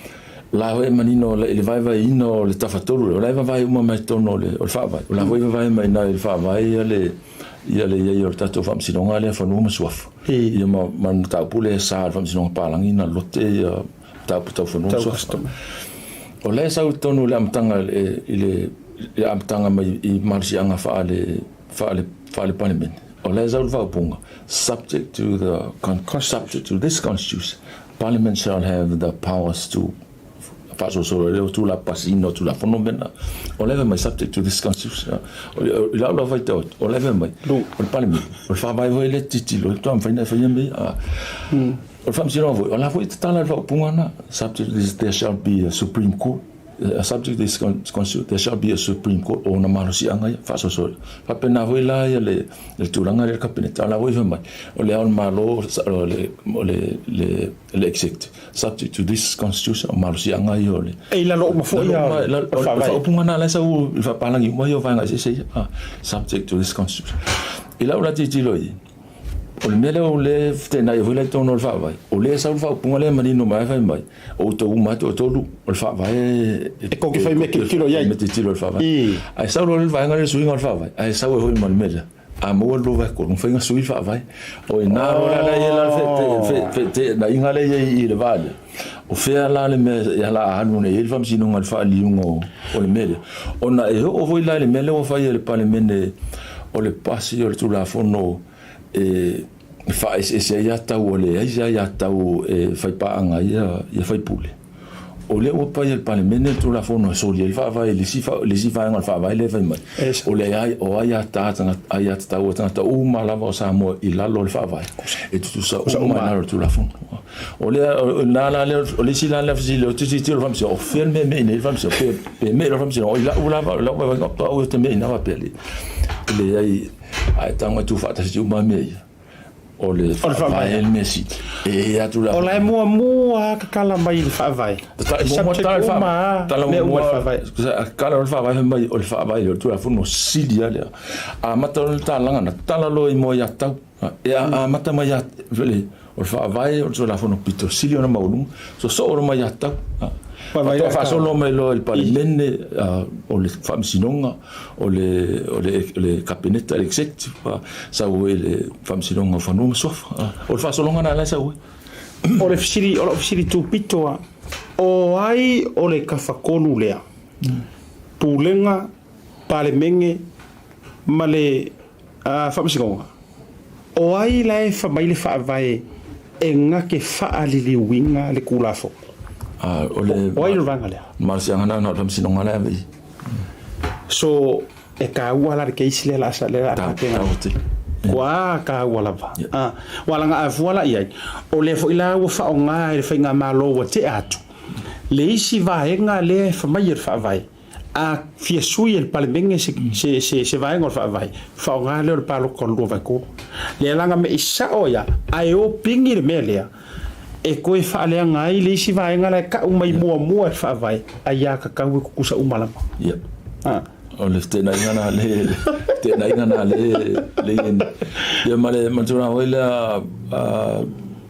O la foi e manino i le vaevaeina o le tafatolu lea, o la e vavae uma mai totonu o le Faavae. O la foi e vavae mai i le Faavae ia le ia le i ai o le tatou Faamasinoga lea Fanua ma Suafa. Ia ma le mataupu lea e sa i le Faamasinoga Palagi na lote ia mataupu tau fanua ma suafa. O la e sau i totonu i le amataga i le amataga mai i malosiaga faale faale faale Palemene. O la e sau le faaupuga, subject to the subject to this constitution, Parliament shall have the powers to faasolosolo ai le tulapasiina o Tulafono mena. O la e fai mai subject to this constitution. I lau lava faitau atu, o la e fai mai o le Palemene, o le Faavae foi lea e tilotilo, e faatoa mafai ona e faia mea ia. O le Faamasinoga foi, o la foi e tatala i le faaupuga lena, subject to this there shall be a Supreme Court, subject to this constitution there shall be a Supreme Court, o ona malosiaga ia, faasoasoa. Faapena foi la ia le tulaga lea i le Kapeneta, o la foi e fai mai, o le Ao o le Malo, o le, le, le Executive, subject to this constitution, o malosiaga ia o le...
E i lalo uma foi ia o le
Faavae. O le faaupuga lena la e sau i le faapalagi uma ia o vaega eseese ia, subject to this constitution. I lau la tilotilo i ai, O le mea lea o lea e feteenai ai foi la i totonu o le Faavae, o lea e sau le faaupuga lea e manino mai fai mai, o outou uma lava e toatolu, o le Faavae
e tou te fai mea tilotilo i ai.
Mea tilotilo i le Faavae. Ae sau loa le vaega lea le suiga o le Faavae, ae sau ai foi ma le mea lea, a maua le 2/3, mafai ona sui le Faavae. O i ina loa la lea e i ai la le feteenaiga lea e i ai i le va lea, o fea la le mea o le a alu nei i ai le Faamasinoga i le faaliliuga o le mea lea. Ona e oo foi la i le mea lea ua fai e le Palemene o le pasi o le Tulafono e faaeseese ai aiatatau ua leai se aiatatau e faipaaga ai ia faipule. O lea ua pai e le Palemene le Tulafono e soli ai le Faavae i le isi vaega o le Faavae lea e fai mai, o le o aiatatau a tagata uma lava o Samoa i lalo o le Faavae e tutusa uma i lalo o le Tulafono. O lea, o lena la lea, o le isi la lea fesili, ou te tilotilo i le Faamasinoga, o fea le mea e me'i nei le Faamasinoga, pe me'i loa le Faamasinoga, o i lau lava, lau vaivaiga, o au ou te me'i ina faapea, e leai, a e tago e tuufaatasi uma mea ia, o le Faavae le mea sili. E atu
la. O la e muamua lava tatala mai i le Faavae.
Subject uma lava, mea uma i le Faavae. Tatala loa le Faavae fai mai o le Faavae lea, o le Tulafono sili lava lea. Amata loa le talalaga na tatala loa i moa aiatatau. E amata mai ia le o le Faavae o le Tulafono pito sili ona maualuga, sosoo loa mai aiatatau. Faatoa faasolo mai loa i le Palemene, o le Faamasinoga, o le o le o le Kapeneta, le Executive, sau ai le Faamasinoga o Fanua ma Suafa. O le faasologa lena la e sau ai.
O le fesili, o lau fesili tupito lava, o ai o le tafatolu lea? Pulega, Palemene ma le Faamasinoga? O ai la e fai mai le Faavae e na te faaliliuina le Tulafono?
O le
O ai le vaega lea?
Malosiaga lena na o le Faamasinoga la e ave i ai.
So, e taua la le case lea la lea la tapena.
Taua tele.
Ua taua lava. Ua laga a fua la i ai, o lea foi la ua faaaoga e le faigamalo ua tea atu le isi vaega lea e fai mai e le Faavae, a fia sui e le Palemene se, se, se, se vaega o le Faavae, faaaoga lea o le palota o le 2/3. Lea laga me i sao ai lava, ae o pigi le mea lea e toe faaleaga ai le isi vaega la e tau mai muamua e le Faavae, aiatatau e tutusa uma lava.
O le feteenaiga na le feteenaiga na le le i ia ma le ma tulaga foi lea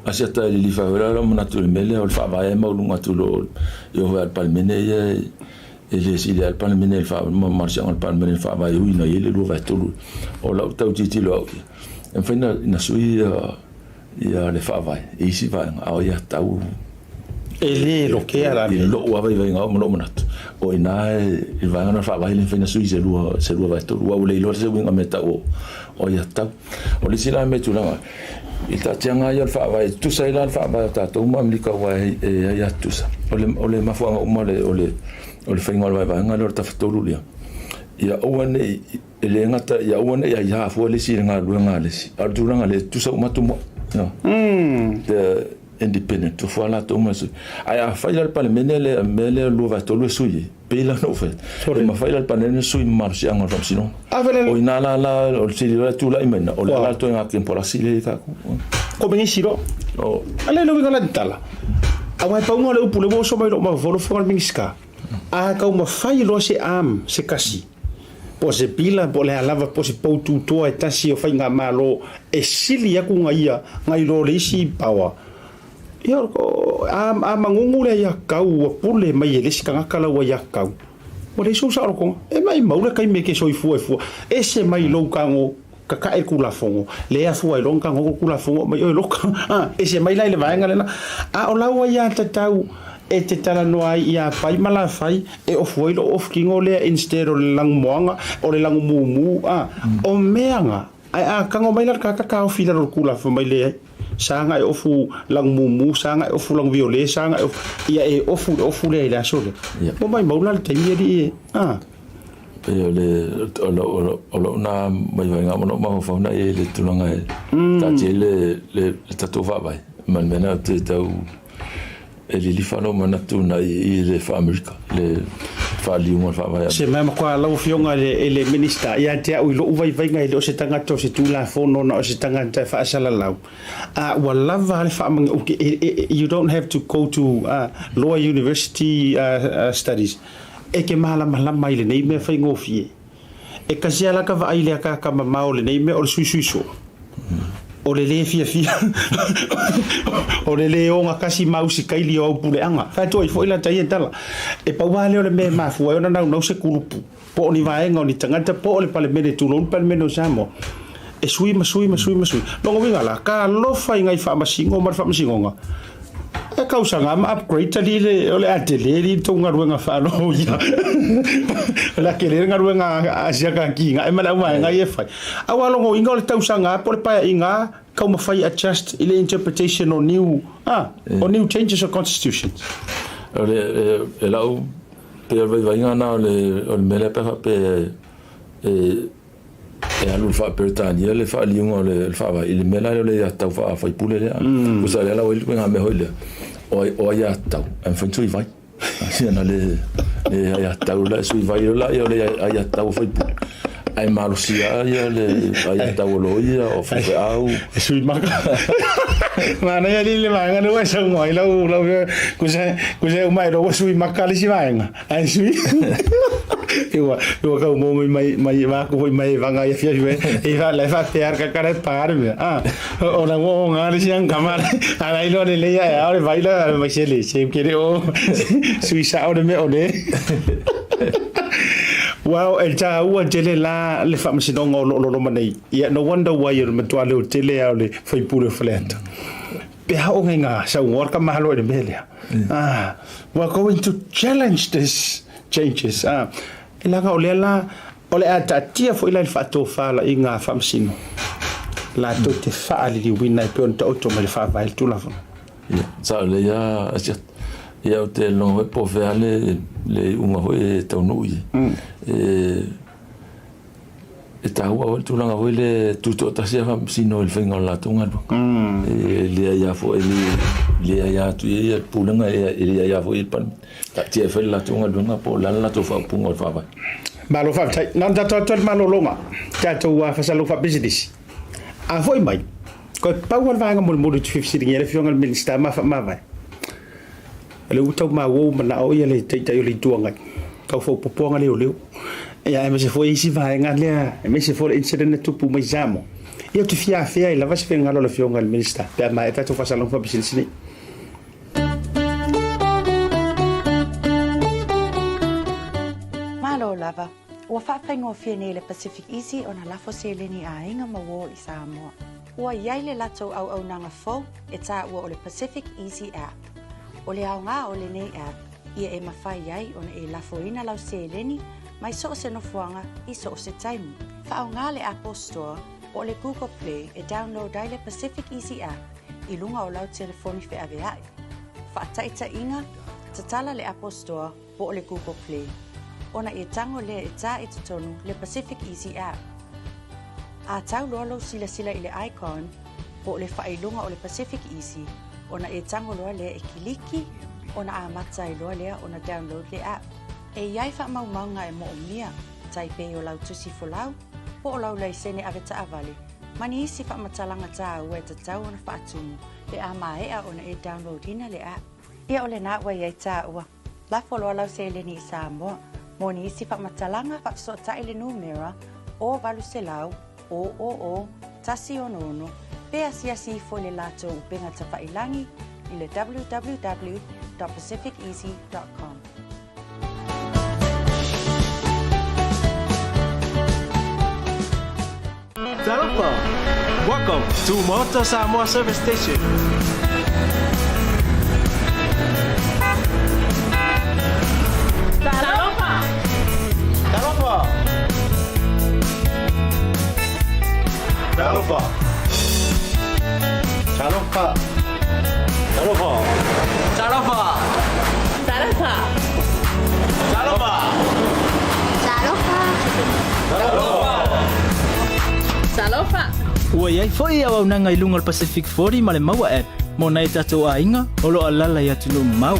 Asiata e lilifa ai foi la lou manatu i le mea lea o le faavae e maualuga atu i lo i o foi a le Palemene ia e le sili lava le Palemene i le faavae ma malosiaga o le Palemene i le faavae e ui ina i ai le 2/3. O lau tau tilotilo au ia, e mafai ona sui ia le faavae i isi vaega a o ia tau
E le lokea la
I lou lava vaivaiga au ma lou manatu, o i ina i le vaega lena o le faavae e le mafai ona sui se 2/3, aua ua le iloa se uiga o mea e tau o ia tau. O le isi la mea e tulaga, i le taatiaga lava ia o le faavae, e tutusa ai la le faavae o tatou ma Amerika aua e aia tutusa. O le mafuaaga uma o le faiga o le vaevaega lea o le tafatolu lea, ia aua ne i, e le gata ia aua ne i aiā fua le isi i le galuega a le isi, a o le tulaga lea e tutusa uma atu the independent tofu lava latou ma sui. Ae afai la le Palemene le mea lea 2/3 e sui ai, pei la ona ou fai atu, e mafai la le Palemene sui ma malosiaga o le Faamasinoga. O i ina la la o le sili loa e tulai mai ina, o le a la le toega kemporasi lea i tatou.
Komenisi loa. A le le uiga la te tala. Aua e pauga o le upu lea ua oso mai lou mafaufau lau Afioga i le Minisita, a taumafai loa se arm se tasi, po o se pila po o le a lava po o se pou tutoa e tasi o faigamalo e sili atu na ia nai lo le isi power. Ia, a magugu le aiatatau ua pule mai e le isi tagata lau aiatatau, ua leai sou saolotoga. E maimau le taimi e te soifua ai fua, ese mai lou tago tatae le Tulafono, lea e afua ai loa ona tago le Tulafono aumai oe loka. Ese mai la i le vaega lena. A o lau aiatatau e te talanoa ai ia Pai ma Lafai, e ofu ai lou ofu kino lea instead o le lanumoana, o le lanumumu, a. O mea na, ae a tago mai la le tagata taofi i lalo o le Tulafono mai leai. Sa na e ofu lanumumu, sa na e ofu lanuviole, sa na e ofu, ia e ofu le ofu lea i le aso lea. Ua maimau la le taimi alii e, a.
Pei o le o lou na vaivaiga ma lou mafaufau na i ai le tulaga e taatia ai le tatou faavae ma le mea lena ou te tau e lilifa lou manatu na i le faa-Amerika le faaliuga o le faavae.
Se mea matua lau Afioga i le Minisita, ia te au i lou vaivaiga e le o se tagata o se Tulafono na o se tagata e faasalalau, a ua lava le faamanu, you don't have to go to law university studies E te malamalama i lenei mea faigofie. E tasi lava la ta vaai i le akaaka mamao o lenei mea o le suisui soo. O le lē fiafia, o le lē ogatasi ma usitaili o au puleaga. Fai atu ai foi la ta ia tala. E pau lava lea o le mea e mafua ai ona naunau se kulupu, po o ni vaega o ni tagata, po o le Palemene, tulou le Palemene o Samoa, e sui ma sui ma sui ma sui. Lona uiga la, talofa i nai faamasino ma le faamasinoga, E kausaga ma upgrade alii le o le a tele alii le tou galuega faaloia. O le a tele le galuega a sia kaki nga e ma le auvaega ia e fai. Aua logoina o le tausaga po o le paeaiga taumafai adjust i le interpretation o new a o new changes of constitutions.
O le e lau pei o le vaivaiga na o le o le mea lea pe a faapea e E alu i le faa-Peretania le faaliuga o le faavae i le mea la lea o le aiatatau faa-faipule lea. Tusa lea la ua i ai le ituaiga mea foi lea, o aiatatau ae mafai ona sui vai. Ia na le aiatatau la e sui vai loa lea o le aiatatau a faipule, ae malosi lava ia le aiatatau a loia, o faifeau.
E sui maka. Manaia alii le vaega lea ua e saunoa ai lau lau kusa kusa uma e ua sui maka le isi vaega. Ae sui. Ua ua kau mo mai mai mai va ku foi mai vanga ia fia fia e fa le fa te ar ka kare par me. Ah o la wo nga le siang kama ala ilo le le ya o le vai la mai se le se ke le o sui sa o le me o le. Wow, e taua tele la le faamasinoga o lo o loloma nei. Ia, no wonder why o le matua leotele lava o le faipule o Faleata. Pe a oo ina saunoa le tamāloa i le mea lea. We are going to challenge this changes. E leaga o lea la, o le a taatia foi la i le faatofalaiga a Faamasino latou te faaliliuina e pei ona taoto mai le Faavae le Tulafono.
Ia, sao lelei lava Asiata. Ia, ou te iloa foi po o fea le iuga foi e taunuu i ai. E E taua foi le tulaga foi lea e tutoatasi lava Faamasino i le faiga o le latou galuega. E leai lava foi, e leai lava atu i ai le Pulega, e leai lava foi i le Palemene. Taatia e fai le latou galuega po o le a le latou faaupuga o le Faavae.
Malo faafetai. Na ona tatou atu ai le malologa, tatou faasalalau faapisinisi. A foi mai, toe pau lava le vaega mulimuli ou te fia fesiligia ai le Afioga i le Minisita ma faamavae. O lea ua tau maua ua manao ia le Taitai o le Itu Agai tau faaopoopoga leoleo. Ia aemaise foi isi vaega lea, aemaise foi le incident na tupu mai Samoa. Ia ou te fia afea ai lava se finagalo o le Afioga i le Minisita pe a maea tatou faasalalauga faapisinisi nei.
Malo lava. Ua faafaigofie nei le Pacific Easy ona lafo seleni a aiga ma uō i Samoa. Ua i ai le latou auaunaga fou e taua o le Pacific Easy App. O le aoga o lenei app, ia e mafai ai ona e lafoina lau seleni mai so o se nofoaga i so o se taimi. Faaaoga le Apple Store po o le Google Play e download ai le Pacific Easy App i luga o lau telefoni feaveaʻi. Faataitaiga, tatala le Apple Store po o le Google Play, ona e tago lea e tā i totonu le Pacific Easy App. A tau loa lou silasila i le icon po o le faailoga o le Pacific Easy, ona e tago loa lea e kiliki, ona amata ai loa lea ona download le app. E i ai faamaumauga e moomia, tai pei o lau tusi folau, po o lau laisene avetaavale, ma ni isi faamatalaga tāua e tatau ona faatumu pe a maea ona e download ina le app. Ia o lena ua i ai tāua. Lafo loa lau seleni i Samoa. Mo nisi faamatalaga, faafesootai le numera 0800 000 166 pe asiasi ifo i le latou upega tafailangi i le www.pacificeasy.com.
Talofa! Welcome to Maota Samoa Service Station.
Talofa!
Talofa! Talofa! Talofa! Talofa! Talofa!
Talofa!
Talofa!
Talofa! Talofa!
Ua i ai foi auaunaga i luga o le Pacific 40 ma le Maua App mo nai o tatou aiga o lo o alaala i atunuu mamao.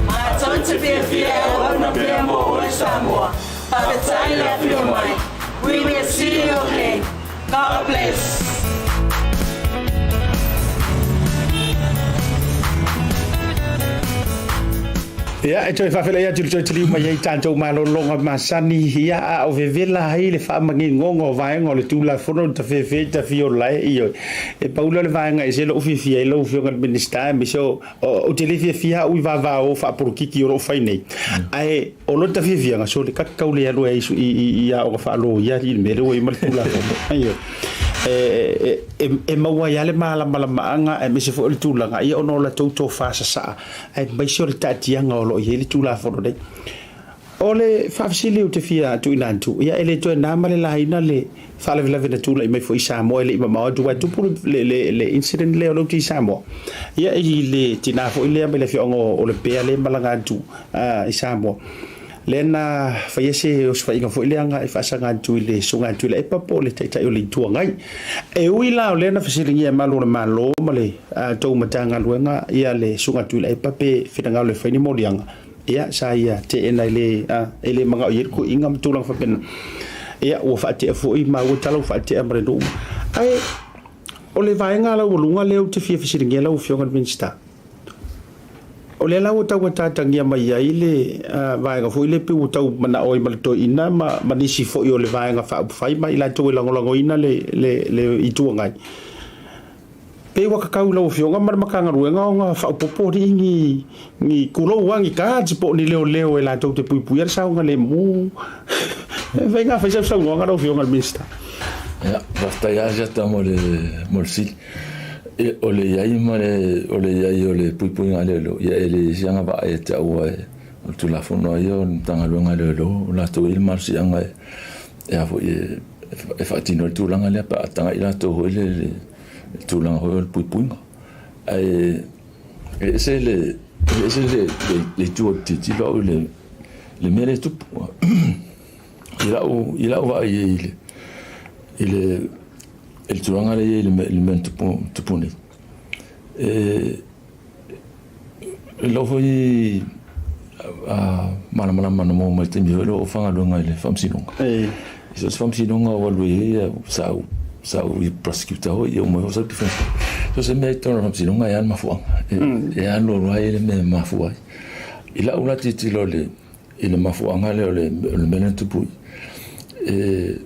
Matou te fiafia e auauna pea mo oe Samoa. Faafetai le afio mai. We will see you again. God bless.
Ia, e toe faafeiloai atu i le toe taliu mai ai tatou malologa masani, ia, a o vevela ai le faamagigoga o vaega o le Tulafono le tafefe tafiola e, ioe. E pau lea o le vaega e ese lou fiafia ai lau Afioga i le Minisita, aemaise o, ou te le fiafia au i vavao faapolokiki o lo o fai nei, ae o lota fiafiaga, sole, ka tau le alu ai i aoga faaloia i le mea lea ua i ai ma le Tulafono. Ioe. E maua ai lava le malamalamaaga aemaise foi o le tulaga ia ona o latou tofa sasaa aemaise o le taatiaga o lo o i ai le Tulafono nei. O le faafesili ou te fia tuuina atu, ia e le toe na ma le laina le faalavelave na tulai mai foi i Samoa e le i mamao atu aua e tupu le incident lea o lea ua i Samoa. Ia i le tina foi lea mai le afioaga o Lepea lea e malaga atu i Samoa. Lea na faia se osofaiga foi lea agai faasaga atu i le Susuga ia Tuilaepa po o le Taitai o le Itu Agai. E ui la o lea na fesiligia e malu o le Malo ma le tou Matagaluega ia le Susuga ia Tuilaepa pe finagalo e fai ni moliaga, ia sa ia teena e le e le manao i ai le kuiga ma tulaga faapena. Ia ua faatea foi maua tala ua faatea ma le nuu. Ae o le vaega laualuga lea ou te fia fesiligia lau Afioga i le Minisita, O lea la ua tau ataatagia mai ai le vaega foi lea pei ua tau manao ai ma le toeaina ma nisi foi o le vaega faaupufai ma i latou e lagolagoina le Itu Agai. Pei ua kakau i lau Afioga ma le Matagaluega ona faaopoopo alii ni ni tulou lava ni guards po o ni leoleo e latou te puipuia le saogalemu. E mafai ona fai sau saunoaga lau Afioga i le Minisita?
Ia, faafetai lava Asiata mo le mo le fesili. Ia, o le i ai ma le o le i ai o le puipuiga a leoleo, ia e leai se agavaa ia te au aua o le Tulafono lava ia o le Matagaluega a Leoleo o latou e i ai le malosiaga e e a foi e faatino ai le tulaga lea pe a tagai latou foi lea i le tulaga foi o le puipuiga. Ae e ese le e ese le le itu o le tilotilo au i le le mea lea e tupu. I lau i lau vaai i le i le i le tulaga lea e i ai i le mea na tupu tupu nei, e i lou foi malamalama na maua mai i le taimi foi lea o ou faigaluega i le Faamasinoga. So o se Faamasinoga ua alu ai sa ou sa ou prosecutor foi ia uma foi sa ou defense. So se mea i totonu o le Faamasinoga e a le mafuaaga. E alu alu lava le mea e mafua ai. I lau la tilotilo i le i le mafuaaga lea o le mea lea na tupu i i,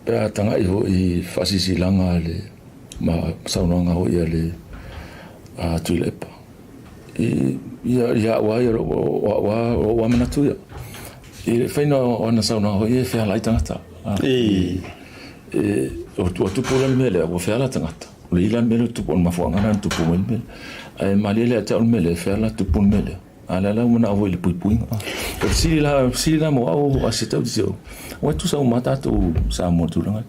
pe a tagai foi i faasilasilaga a le ma saunoaga foi a le Tuilaepa ia au lava ia, o au lava, o ou lava manatu ia, i le faiga o ana saunoaga foi ia e feala ai tagata. Ua tupu la le mea lea, ua feala tagata. O le i la le mea lea ua tupu, o le mafuaaga lena na tupu mai le mea lea. Ae malie lea ia te au le mea lea, e feala tupu le mea lea. A o lea la ua manao foi i le puipuiga. O le fesili la, o le fesili la mo au a se tau te ua tusa uma lava tatou Samoa i le tulaga lea.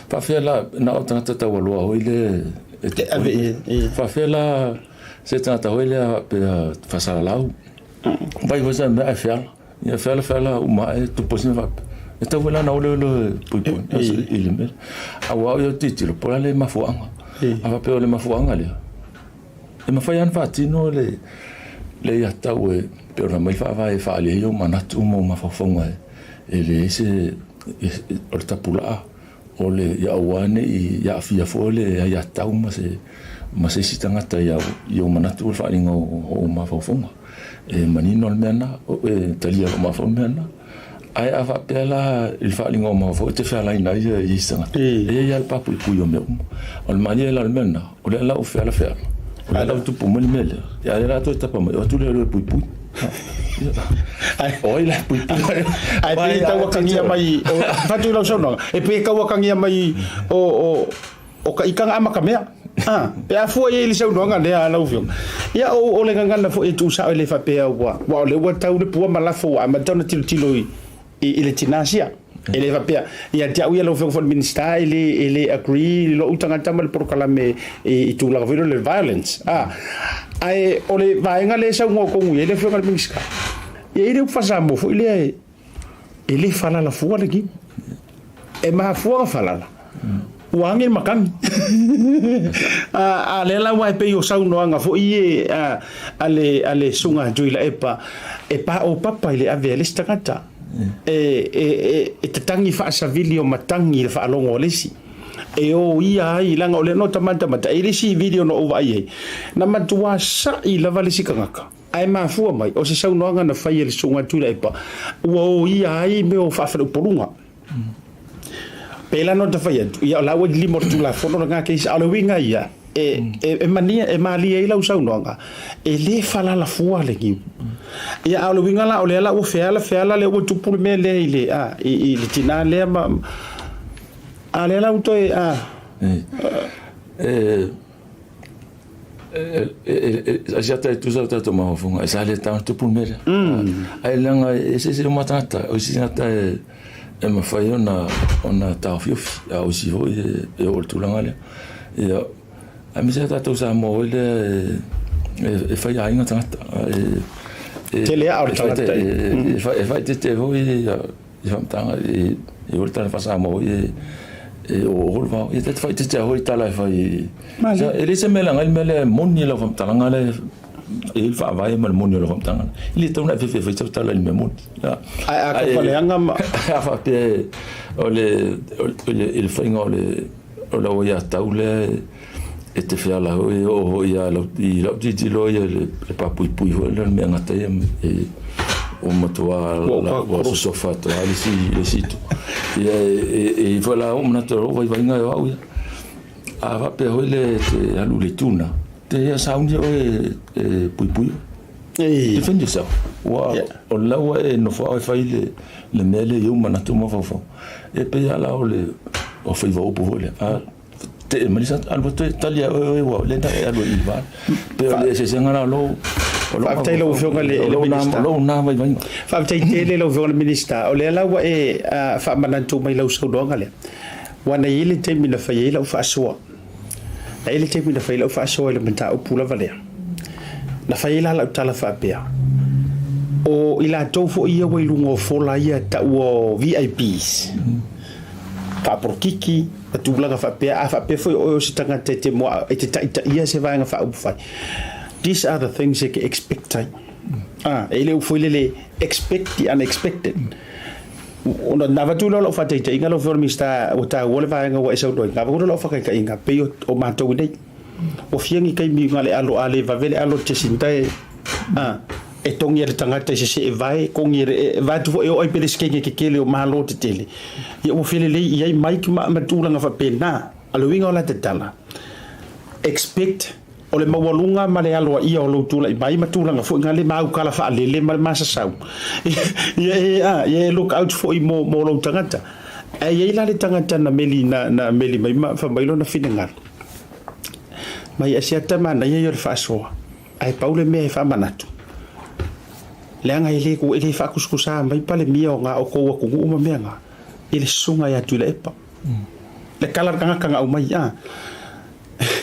Faafefea la, na o tagata taualoa foi lea e te ave i ai. Faafefea la se tagata foi lea faapea faasalalau, fai foi sana mea ae feala. Ia feala feala uma ae tupu ai se mea faapea. E tatau foi la ona o leoleo e puipui i le mea lea. Aua o au ia ou te tilotilo, po o le a le mafuaaga. A faapea o le mafuaaga lea, E mafai lava ona faatino le le aiatatau e pei ona aumai le faavae e faaali ai ou manatu ma ou mafaufauga e leai se o le tapulaa o le ia aua ne i aafia fua le aiatatau ma se ma se isi tagata i ou manatu ma le faaaliga o ou mafaufauga. E manino le mea lena, e talia e lou mafaufau le mea lena. Ae a faapea la i le faaaliga o mafaufau e te fealaina ai ia isi tagata, e i ai lava le papuipui o mea uma. O le malie la o le mea lena, o lea la ua feala feala, o lea la ua tupu mai le mea lea, a o lea la toe tapa mai, o atu lea e puipui. O ai la e puipui?
Ae pei e tau atagia mai, fatu i lau saunoaga, e pei e tau atagia mai o O ka ikaga amata mea. A, pe a fua i ai i le saunoaga lea a lau Afioga. Ia, o, o le gagana foi e tuusao e le faapea ua, aua o lea ua tau le pua ma lafo ua amata ona tilotilo i, i, i le tina sia. E le faapea, ia te au ia lau Afioga foi i le Minisita e le, e le agree lou tagata ma le polokalame i, i tulaga foi lea o le violence. A, ae o le vaega lea e saunoa tonu i ai le Afioga i le Minisita, e i ai le upu faa-Samoa foi lea e, E le falala fua le niu. E mafua ona falala, ua age le matagi. A lea la aua e pei o saunoaga foi ia a le a le Susuga a Tuilaepa, e paopapa i le ave a le isi tagata. E e tatagi faasavili o matagi i le faalogo a le isi. E o ia ai, leaga o lea na ou matamata, e i ai le isi video na ou vaai ai, na matua sa'i lava le isi tagata. Ae mafua mai, o se saunoaga na fai e le Susuga Tuilaepa, ua oia ai mea o faafaleupoluga. Pēlā nō ta fai atu, ia o la ua i lima o le Tulafono lena case, a o le uiga ia, e, e, e mania, e malie ai lau saunoaga, e le falala fua le niu. Ia, a o le uiga la, o lea la ua feala, feala, lea ua tupu le mea lea i le, a, i, i le tinā lea ma, a lea la ua toe, a.
E, Asiata e tusa o tatou mafaufauga, e sa le tau tupu le mea lea. Ae leaga e eseese uma tagata, o isi tagata e mafai ona ona taofiofi, a o isi foi e oo i le tulaga lea. Ia, aemaise lava tatou Samoa foi lea e fai aiga tagata.
E tele aa o le tagata.
E faaeteete foi i faamatalaga e o le tala faa-Samoa foi e oo le vao. Ia ta te faaeteete lava foi i tala e fai. E le se mea leaga ai le mea lea e moni lau faamatalaga lea e i ai le faavae ma le moni o lau faamatalaga. E le tatau ona e fefe e fai sau tala i le mea moni.
Ae a taufaleaga ma.
A faapea o le i le faiga o le o lau aiatatau lea e te feala foi e oo foi i lau tilotilo ia le papuipui foi lea o le mea e gata ia e ua matua ua sosofa atu lava le isi le isi itu. Ia e i ai foi la ou manatu o lou vaivaiga o au ia. A faapea foi le e te alu i le itu lena, te ia sauni oe e puipui oe. Defend yourself. Ua o le la ua e nofo lava oe fai le le mea lea i ou manatu ma mafaufau. E pei lava la o le o faiva upu foi lea. A tee mai le isi alu atu e tali ia oe oe ua lea na e alu ai i le va. Pei o le eseesega la o lou
Faafetai lau Afioga i le Minisita.
O lou na vaivaiga.
Faafetai tele lau Afioga i le Minisita. O lea la ua e faamanatu mai i lau saunoaga lea. Aua na i ai le taimi na fai ai lau faasoa. Na i ai le taimi na fai ai lau faasoa i le mataupu lava lea. Na fai ai la lau tala faapea, o i latou foi ia ua i luga o fola ia taua o VIPs, faapolokiki ma tulaga faapea, a faapea foi o oe o se tagata e te moa, e te taitaia se Vaega Faaupufai, these are the things e te expect ai. A, e le upu foi lele, expect the unexpected. Ona na avatu lea o lau faataitaiga lau Afioga i le Minisita, ua taua le vaega ua e saunoa ai, na avatu lea o lau faataitaiga, pei o matou nei. Ua fia ni taimi na le alo, a le vave le alo Jacinta e, a, e togi e le tagata i se see vae, togi e le, e vae atu foi e oo ai Peresetene tetele o Malo tetele. Ia ua felelei i ai mic ma, ma tulaga faapena. A o le uiga o la tatala, expect O le maualuga ma le aloaia o lou tulai mai ma tulaga foi na le maukala faalele ma le masasau. Ia e, a, ia e look out foi mo, mo lou tagata. Ae i ai la le tagata na meli, na, na meli mai ma fai mai lona finagalo. Mai Asiata manaia ia o le faasoa, ae pau le mea e faamanatu, leaga e le, e le faakusikusa mai Palemia o ga o kou atunuu ma mea ga, i le susuga ia Tuilaepa. Le tala a le tagata na aumai, a.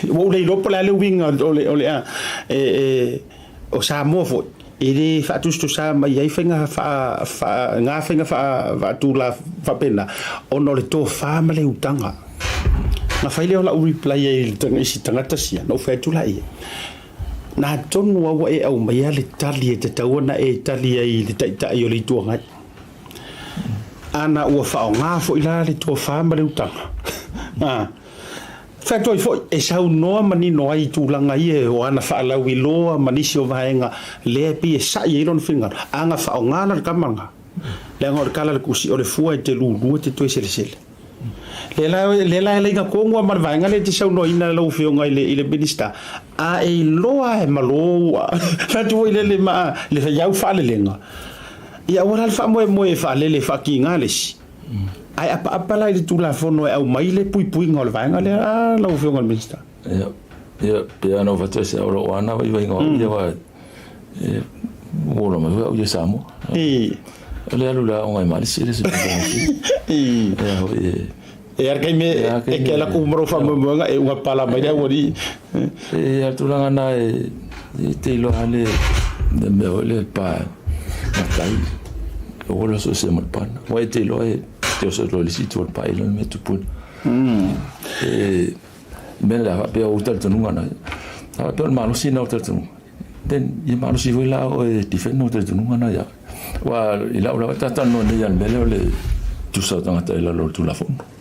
Ua ou le iloa po o le a le uiga o le, o le a, e, e, o Samoa foi, e le faatusatusa mai ai faiga faa, faa, ngā faiga faa, faatula faapena, ona o le tofa ma le utaga. Na fai lea o lau reply ai i le isi tagata sia, na ou fai atu la ia, na atonu lava ua e aumaia le tali e tatau ona e tali ai i le Taitai o le Itu Agai. Ana ua faaaoga foi la le tofa ma le utaga. A. Fai atu ai foi, e saunoa manino ai i tulaga ia o ana faalauiloa ma nisi o vaega lea e pei e sa'i ai lona finagalo. A na faaaoga la le tama lena, leaga o le tala a le Tusi, o le fua e te lulua e te toe selesele. Lea la, lea la e laina tonu lava ma le vaega lea e te saunoaina lau Afioga i le, i le Minisita, a e iloa e malo ua fai atu foi lele ma le iau faalelega, ia aua la le faamoemoe e faalele e faatiga le isi. Ae apaapa la i le Tulafono e aumai le puipuiga o le vaega lea a lau Afioga i le Minisita.
Ia, ia, pei lava ona ou fai atu ai, o lou lava vaivaiga o au ia, aua e ua ola mai foi au ia i Samoa. O le alu i le aoga i Malisi e le o se mea faigofie. Ia foi e...
E ara taimi e ke ala ku ma lou faamoemoega e uga pala mai le aualii.
E a le tulaga na e te iloa lava le mea foi lea le pa matai aua le oso ese ma le pana. Aua e te iloa e te oso loa i le isi itu o le pa e iloa le mea e tupu ai. E mea lea faapea o ou talitonuga na, a faapea o le malosi lena o talitonuga, then ia malosi foi la oe e defend lou talitonuga lena ia oe. Aua i lau lava talatalanoa nei i le mea lea o le tusa o tagata i lalo o le Tulafono.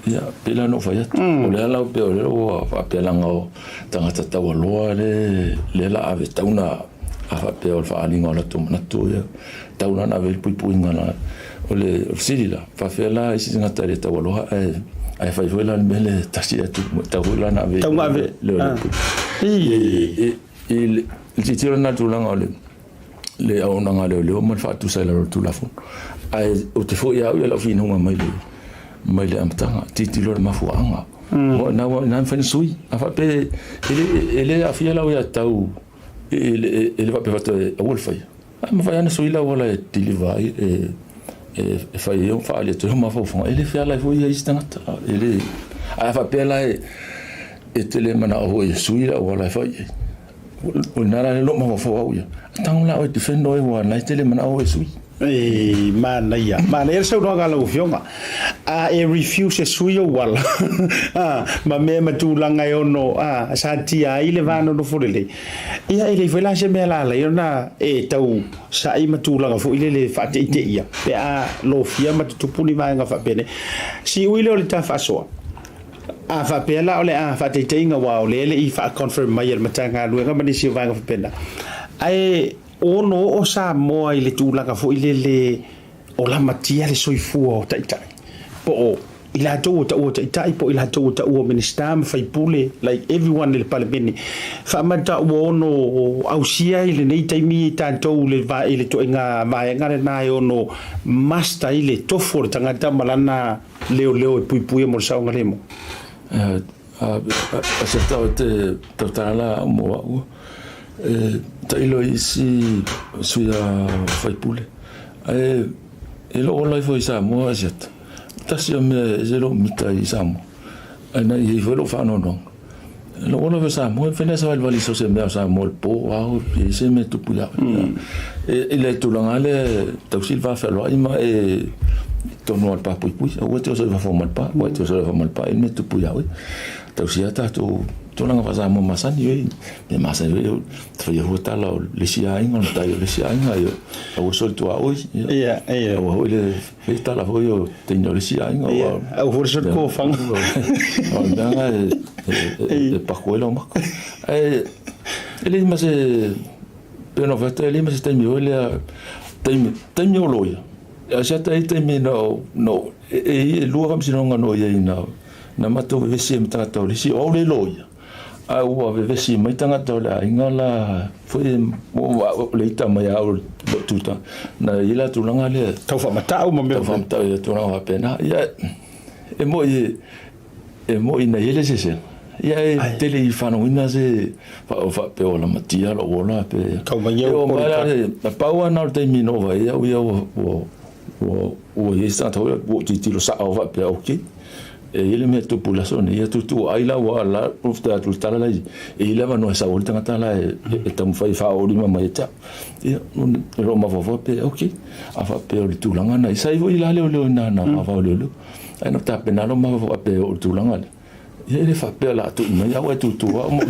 Ia, pei la ona ou fai atu, o lea la pei o lea ua faapea leaga o tagata taualoa lea la ave tau na a faapea o le faaaliga o latou manatu ia tau la na ave ai le puipuiga la. O le fesili la, faapefea la isi tagata e le taualoa ae ae fai foi la le mea lea e tasi atu tau foi la na ave ai le i le tilotilo lena i le tulaga o le le auaunaga a leoleo ma le faatusa i lalo o le Tulafono. Ae ou te foi lava au ia lau finauga mai le, mai le amataga, tilotilo i le mafuaaga. Mm. Na ua na mafai ona sui. A faapea e le, e le aafia lau ia tau e, le, e le faapea faatoa aua le faia. Ae mafai lava ona sui lau ala e deliver ai e, e, e fai ai faaali atu ai mafaufauga. E le fealai foi ia isi tagata. E le, ae a faapea la e, e te le manao foi e sui lau ala e fai ai. O ina la le loo mafaufau au ia. Tago la oe defend oe ua nai tele manao oe sui.
Ei, manaia. Manaia le saunoaga a lau Afioga. A e refuse e sui ou ala, a, ma mea ma tulaga e ono, a, satia ai le va nonofo lelei. Ia, e leai foi la se mea la alai ona e tau sa'i ma tulaga foi lele faateiteia pe a lofia ma tutupu ni vaega faapenei. Siui lea o le ta faasoa. A faapea la o le a faataitaiga aua o lea e le i faa-confirm mai e le Matagaluega ma nisi o vaega faapena, ae ono oo Samoa i le tulaga foi lele o lamatia le soifua o taitai po o i latou ua taua taitai po o i latou ua taua Minisita ma faipule, like everyone i le Palemene, faamata ua ono ausia i lenei taimi i tatou le i le ituaiga vaega lena e ono master ai le tofu o le tagata ma lana leoleo e puipuia mo le saogalemu?
Asiata o te tautala la au mo au e tailo i isi sui a faipule ae e loo ola ifo i Samoa Asiata tasi o mea e ese lou mita i Samoa ae na i ai foi lou faanoanoaga e loo ola ifo i Samoa e mafai ona savalivali i so o se mea o Samoa i le po ao e i se mea e tupu ia oe i le tulaga lea e tausi le va fealoai ma e tonu lava i le pa puipui aua e te oso i fafo ma le pa aua e te oso i fafo ma le pa e le mea e tupu ia oe tausia tatou tulaga faa-Samoa masani oi mea masani foi te faia fua tala o le isi aiga o le tai o le isi aiga ia aua soli tuaoi
ia ia
aua foi le fai tala foi o teine o le isi aiga
ia aua foi le soli kofaga
o le mea lena e paku ai lau maka ae e leai ma se pei ona ou fai atu e leai ma se taimi foi lea taimi taimi o loia a se ata ai taimi na na e lua faamasinoga na i ai na na matou vevesi ai ma tagata o le isi o au le loia ae ua vevesi mai tagata o le aiga la foi o le ita mai a au lou tuta na i ai la tulaga lea
tau faamatau ma mea
tau faamatau i tulaga faapena ia e moi E moi na i ai le eseesega. Ia e tele i whanauina se faapea o lamatia lou ola pe.
Kau mai au
pori ka. E pau ana o le taimi na ova ai au ia ua ua ua i ai se tagata foi ua ou tilotilo sao faapea okay. E i ai le mea e tupu i le aso nei, ia tuutuu ai la ua la ua faapea atu le tala la i e i ai le avanoa e sau ai le tagata la e taumafai e faaolima mai ia te au. Ia o lou mafaufau pe okay. A faapea o le tulaga na, sa i ai foi la leoleo i ina na vavao leoleo. Ae na tapena lou mafaufau faapea e oo i le tulaga lea. Ia e le faapea o le a tuu mai au ae tutu au ma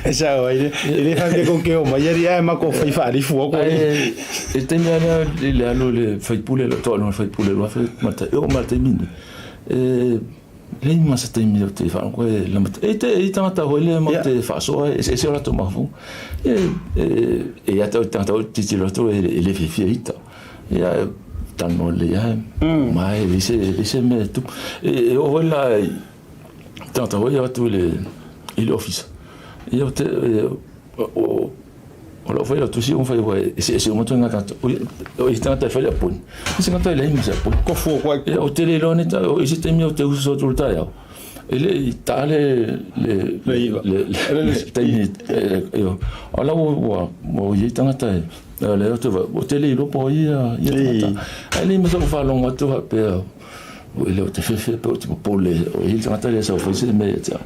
E sao ai, e le faapea kou te omai alii ae matou fai faalifu au koe.
Ae i le taimi lava lea i le alu i le faipule, lou toalua i le faipule i le 2000, e oo mai i le taimi lenei, e leai ma se taimi ou te faalogo e lamata. E i ai tagata foi lea matou te faasoa e eseese o latou mafaufauga. E ia te au tagata foi e tilotilo atu e le fiafia ita. Ia, talanoa lelei lava, ma e leai se, leai se mea e tupu. E oo foi la i tagata foi ia o atu i le, i le ofisa, ia o te, o, o lau fai lau tusi ua mafai aua e eseese uma ituaiga tagata. O isi tagata e fai le appointment, isi tagata e leai ma se appointment.
Tofu atu ai.
Ia, ou te le iloa nei, o isi taimi ou te usu atu i le taeao, E le i ta le le le le taimi o la ua ua i ai tagata e le o te o te le iloa po o ai ia ia tagata. Ae le i ma so'u faalogo atu faapea e le o te fefe pe o te popole o i ai le tagata lea e sau e fai se mea ia te au.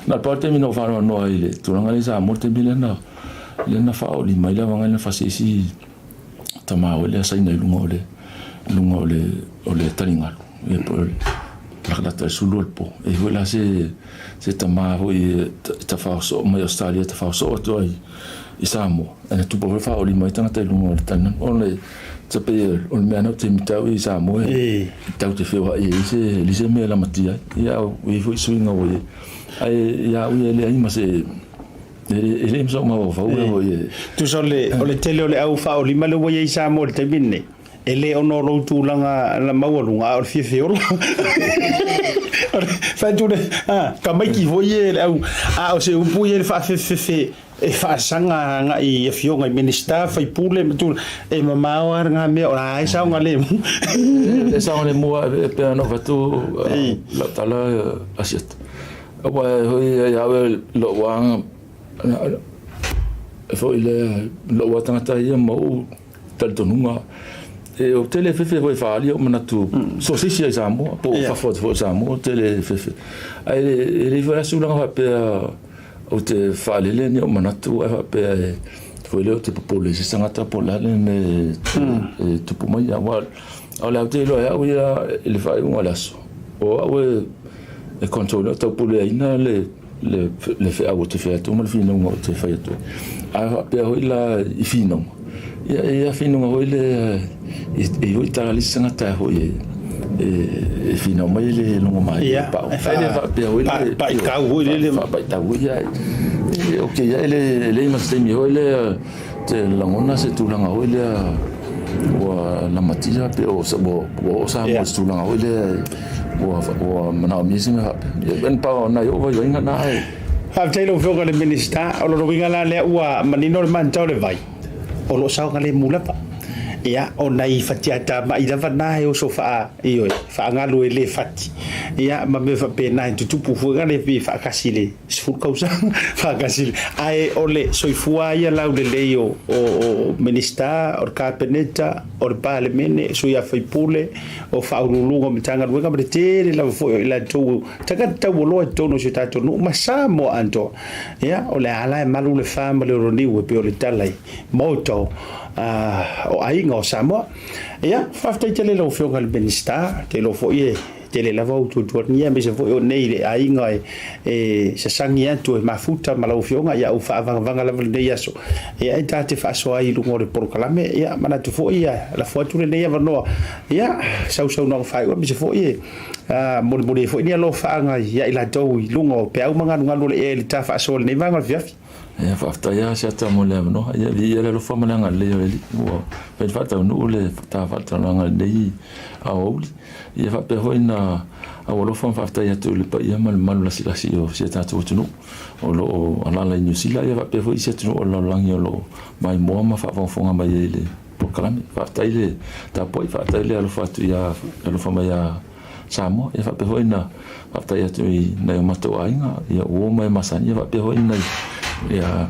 Na o le pau le taimi na ou faanoanoa ai i le tulaga lea i Samoa le taimi lea na lea na faaoli mai le avaga lea na fasi ai si tama foi lea Saina i luga o le luga o le o le taligalu ia po o le latalata i le 12 o le po. E i ai foi la se se tama foi e tafaosoo mai Ausetalia e tafaosoo atu ai i Samoa ae na tupu foi le faaolima ai tagata i luga o le taligalu. Ona e pei o le mea na ou te mitau i Samoa e tatou te feoai ai se leai se mea e lamatia ai. Ia e i ai foi suiga ua i ai. Ae ia au ia e leai ma se E le ma so'u mafaufau ea foi e.
Tusa o le, o le tele o le au faaolima lea ua i ai i Samoa i le taimi lenei, e le ona o lou tulaga maualuga, a o le fiafia ola. O le fai atu le, a, tamaiti foi ia e le au, a o se upu ia i le faafefefe e faasaga agai i afioga i Minisita, faipule ma tulaga, e mamao lava lena mea, o la e saogalemu.
E saogalemu lava e pei ona ou fai atu lau tala Asiata. Aua e hoi ia au e lou aga e foi lea lou lava tagata ia ma ou talitonuga e ou te le fefe foi e faaali ou manatu so o se isi ai Samoa po o fafo atu foi o Samoa ou te le fefe ae e leai foi la se tulaga faapea ou te faalele ni ou manatu ae faapea e foi lea ou te popole i se isi tagata po o le a le mea e tupu mai aua o le a ou te iloa e au ia i le faaiuga o le aso o au e e control ina taupuleaina le le le feau ou te fai atu ma le finauga ou te fai atu ai. Ae faapea foi la i finauga, ia e i ai finauga foi lea e i ai foi tala a le isi tagata foi e e finau mai e le logo mai
e pau. Ae le
faapea foi le
paitau foi lele
faapaitau foi ia e okay ia e le leai ma se taimi foi lea te lagona se tulaga foi lea. Ua lamatia pe o ua oo Samoa i se tulaga foi lea ua manaomia se mea faapea. Ia na pau o nai ou vaivaiga na ae.
Faafetai i lau Afioga i le Minisita. O lona uiga la lea ua manino le manita o le vai, o lo o saogalemu lava. Ia, o nai fatiatamai lava na e oso faa, ioe, faagalu e le fati, ia, ma mea faapena e tutupu foi na le pe faatasi i le 10 tausaga, faatasi i le, ae o le soifua ia laulelei o, o, o Minisita, o le Kapeneta, o le Palemene, sui usufono, o Faauluuluga o Matagaluega ma le tele lava foi o i latou tagata taualoa i totonu o si o tatou nuu ma Samoa atoa. Ia, o le a la e malu le fa ma le oloniu e pei o le tala i Maota o, o aiga o Samoa. Ia, faafetai tele i lau Afioga i le Minisita, te iloa foi e tele lava ou tuatuagia aemaise foi o nei le aiga e, e sasagi atu e mafuta ma lau Afioga, ia ou faavagavaga lava lenei aso. Ia, e ta te faasoa ai i luga o le polokalame, ia, manatu foi ia lafo atu lenei avanoa, ia, sausaunoaga faaiu aemaise foi e molimoli ai foi ni alofaaga ia i latou i luga o peau ma galugalu o le ea i le ta faasoa i lenei vaega o le afiafi.
Ia, faafetai lava Asiata mo le avanoa. Ia, viia le alofa ma le agalelei o le Alii ua mafai ona faataunuu le ta faatalanoaga i lenei aoauli. Ia faapea foi ona aualofa ma faafetai atu i le paia ma le mamalu lasilasi o si a tatou atunuu o lo o alaala i Niu Sila, ia faapea foi isi atunuu o le lalolagi o lo o maimoa ma faafogafoga mai ai i le polokalame. Faafetai le tapuai, faafetai le alofa atu ia alofa mai ia Samoa, ia faapea foi ona faafetai atu i nai o matou aiga, ia uo ma e masani, ia faapea foi nai ia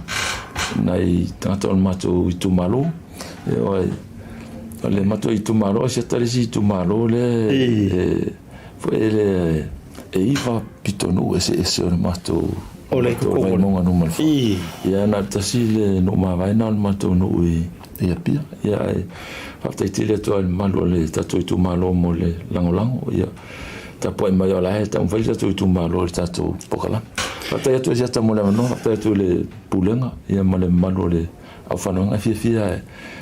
nai tagata o le matou itumalo. Ia o o le matou itumalo, asiata le isi itumalo lea e foi le e iva pitonuu eseese o le matou
o le
Vaimauga Nu.4. Ia na o le tasi le nuu mavae na o le matou nuu i i Apia. Ia ae faafetai tele atu lava i le mamalu o le tatou itumalo mo le lagolago. Ia tapuai mai o la e taumafai le tatou itumalo i le tatou polokalame. Faafetai atu Asiata mo le avanoa, faafetai atu i le Pulega ia ma le mamalu o le aufaigaluega. E fiafia e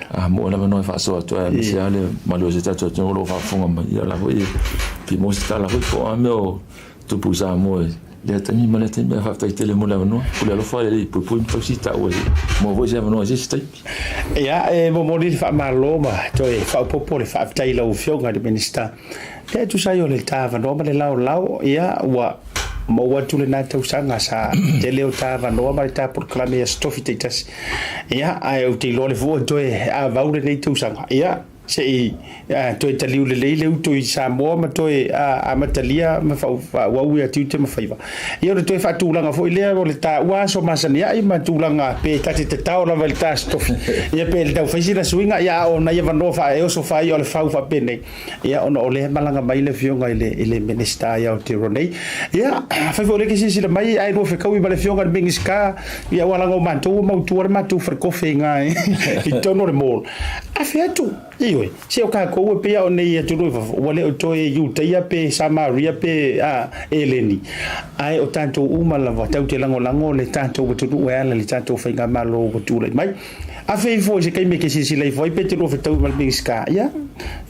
a maua le avanoa e faasoa atu ai aemaise lava le mamalu o si o tatou atunuu o lo o faafofoga mai. Ia o la foi e fia maua se tala foi po o a mea o tupu i Samoa i lea taimi ma lea taimi. Ae faafetai tele mo le avanoa. Pule alofa le Alii puipui ma tausi taua e maua foi se avanoa i se isi taimi.
Ia, e momoli le faamalo ma toe faaopoopo le faafetai i lau Afioga i le Minisita. Ia, e tusa ai o le ta avanoa ma le laolao, ia, ua maua atu lena tausaga sa tele o ta avanoa ma le ta polokalame i aso tofi taitasi. Ia, ae ou te iloa le fua toe avau lenei tausaga. Ia, Se i toe taliu lelei le uto i Samoa ma toe amatalia ma faaauau ia tiute ma faiva. Ia o le toe faatulaga foi lea o le taua aso masani ai ma tulaga pe ta te tatao lava i le ta Aso Tofi. Ia pe tau fai sina suiga, ia a o nai avanoa faa e oso fai o le fau faapenei. Ia ona o lea e malaga mai le Afioga i le i le Minisita i Aotearoa nei. Ia afai foi o lea e te silasila mai ae lua fetaui ma le Afioga i le Minisita, ia aua leaga o matou ua mautu lava le matou falekofe i ina i totonu o le mall. Afe atu, ioe, se o tatou e pei lava o nei atunuu i fafo, ua le o toe Iutaia pe Samaria pe a, Eleni, ae o tatou uma lava tatou te lagolago le tatou atunuu e ala i le tatou faigamalo ua tulai mai. Afe ifo i se taimi e te silasila ifo ai pe te lua fetaui ma le Minisita, ia,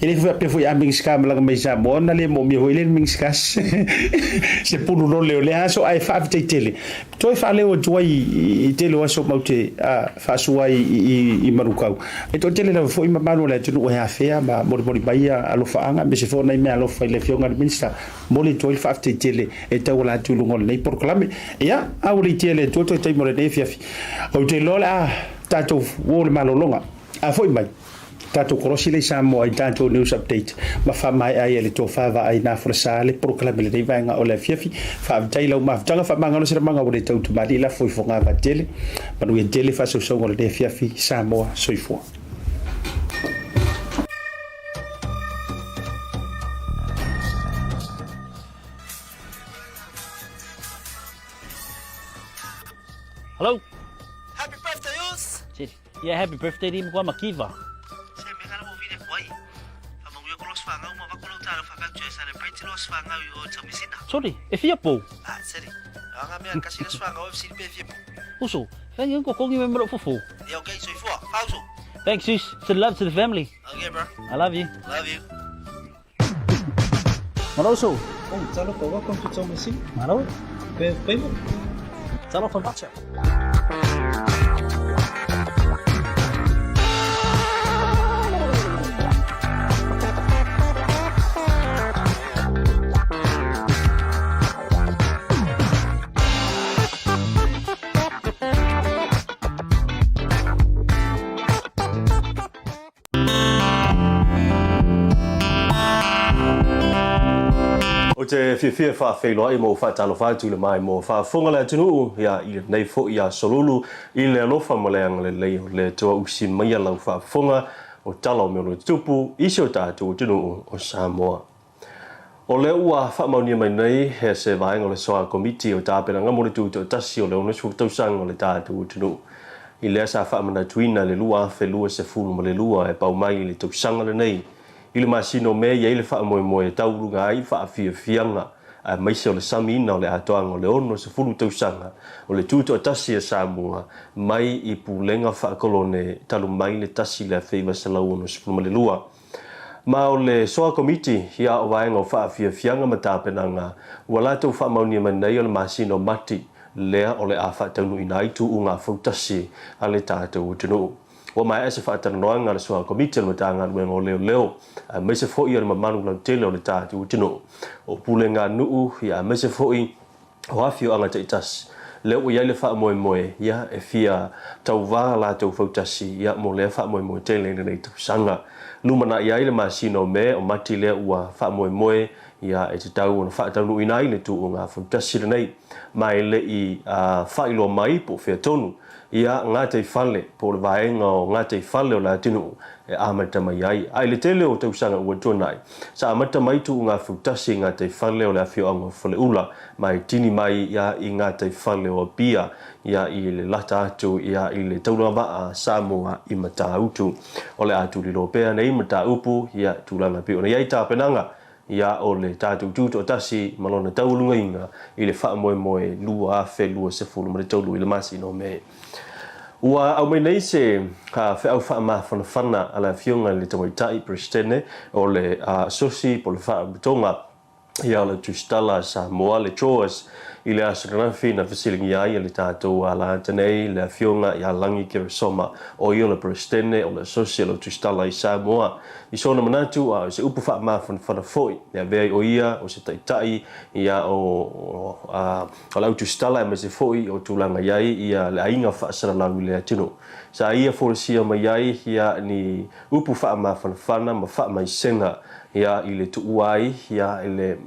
e le faapea foi a Minisita malaga mai i Samoa ona le moomia foi lea le Minisita se pulu lole o lea aso, ae faafetai tele. Toe faaleo atu ai i tele o aso matou te faasua ai i Manukau. E toatele lava foi mamalu o le atunuu e afea ma molimoli mai alofaaga aemaise foi o nai meaalofa i le Afioga i le Minisita. Momoli atu ai le faafetai tele e tauala atu i luga o lenei polokalame. Ia, a ua leitia e le Atua toe taimi o lenei afiafi. Ou te iloa o le a tatou uo le malologa. A foi mai. Tatou kolosi lea i Samoa i tatou news update ma faamaea ai e le tofa vaai na folasa le polokalame lenei vaega o le afiafi. Faafetai i lau mafutaga faamagalo se lamaga ua le tau tamalii lafo i fogavaa tele. Manuia tele faasausauga o lenei afiafi Samoa soifua.
Hello.
Happy birthday, Us!
Yeah, happy birthday ri mkwa makiva.
Se me ngala mo vile kwai. Fa mangu ko los fanga uma va ko lo talo fa ka tue celebrate los fanga o tamisina.
Sorry, e fia pou.
Ah, seri. Anga me kasi los fanga o sili pe fia pou.
Uso, thank you ko kongi me mro fufu.
Yeah, okay, so ifua. Fauso.
Thanks sis. Send love to the family.
Okay, bro.
I love you.
Love you.
Malo uso.
Oh, talofa, welcome to Tomasina.
Malo.
Pe payment.
Talofa macha.
Ou te fiafia e faafeiloai ma ou faatalofa atu i le maimoa faafofoga a le atunuu, ia, i lenei foi aso lulu, i le alofa ma le agalelei o le Atua usi maia lau faafofoga o tala o mea o lo o tutupu i si o tatou atunuu o Samoa. O lea ua faamaonia mai nei e se vaega o le Soa Komiti o Tapenaga mo le Tutoatasi o le 60 tausaga o le tatou atunuu i lea sa faamanatuina i le 2022 e pau mai i le tausaga lenei i le masina o Me i ai le faamoemoe e tauluga ai faafiafiaga aemaise o le samiina o le atoaga o le 60 tausaga o le Tutoatasi a Samoa mai i pulega faakolone talu mai le 1962. Ma o le Soa Komiti ia o Vaega o Faafiafiaga ma Tapenaga ua latou faamaonia mai nei o le masina o Mati lea o le a faataunuuina ai tuuga fautasi a le tatou atunuu. Ua maea se faatalanoaga a le Soa Komiti o le Matagaluega o Leoleo aemaise foi o le mamalu lautele o le tatou atunuu, o pulega nuu ia aemaise foi o afioaga taitasi, lea ua i ai le faamoemoe ia e fia tauvā latou fautasi ia mo lea faamoemoe tele i lenei tausaga. Lumanai ai le masina o Me o Mati lea ua faamoemoe ia e tatau ona faataunuuina ai le tuuga fautasi lenei. Ma e le i faailoa mai po o fea tonu ia gataifale po o le vaega o gataifale o le atunuu e amata mai ai. A i le tele o tausaga ua tuanai, sa amata mai tuugafautasi i gataifale o le afioaga o Faleula, ma e tini mai ia i gataifale o Apia, ia i le lata atu ia i le taulaga vaa Samoa i Matautu. O le a tulilo pea nei mataupu ia tulaga pei ona i ai tapenaga ia o le tatou tutoatasi ma lona taualugaina i le faamoemoe 2023 i le masina o Me. Ua aumai nei se feau faamafanafana a le Afioga i le Tamaitai Peresetene o le Asosi po o le Faalapotopotoga ia o le Tusitala a Samoa, le CHOAS, i le aso ananafi na fesiligia ai e le tatou alata nei le Afioga ia Lagi Keresoma, o ia o le Peresetene o le Asosi o le Tusitala i Samoa. I sona manatu, a o se upu faamafanafana foi, e avea ai o ia o se taitai ia o o le au tusitala aemaise foi o tulaga i ai ia le aiga faasalalau i le atunuu. Sa ia folasia mai ai ia ni upu faamafanafana ma faamaisega ia i le tuua ai ia i le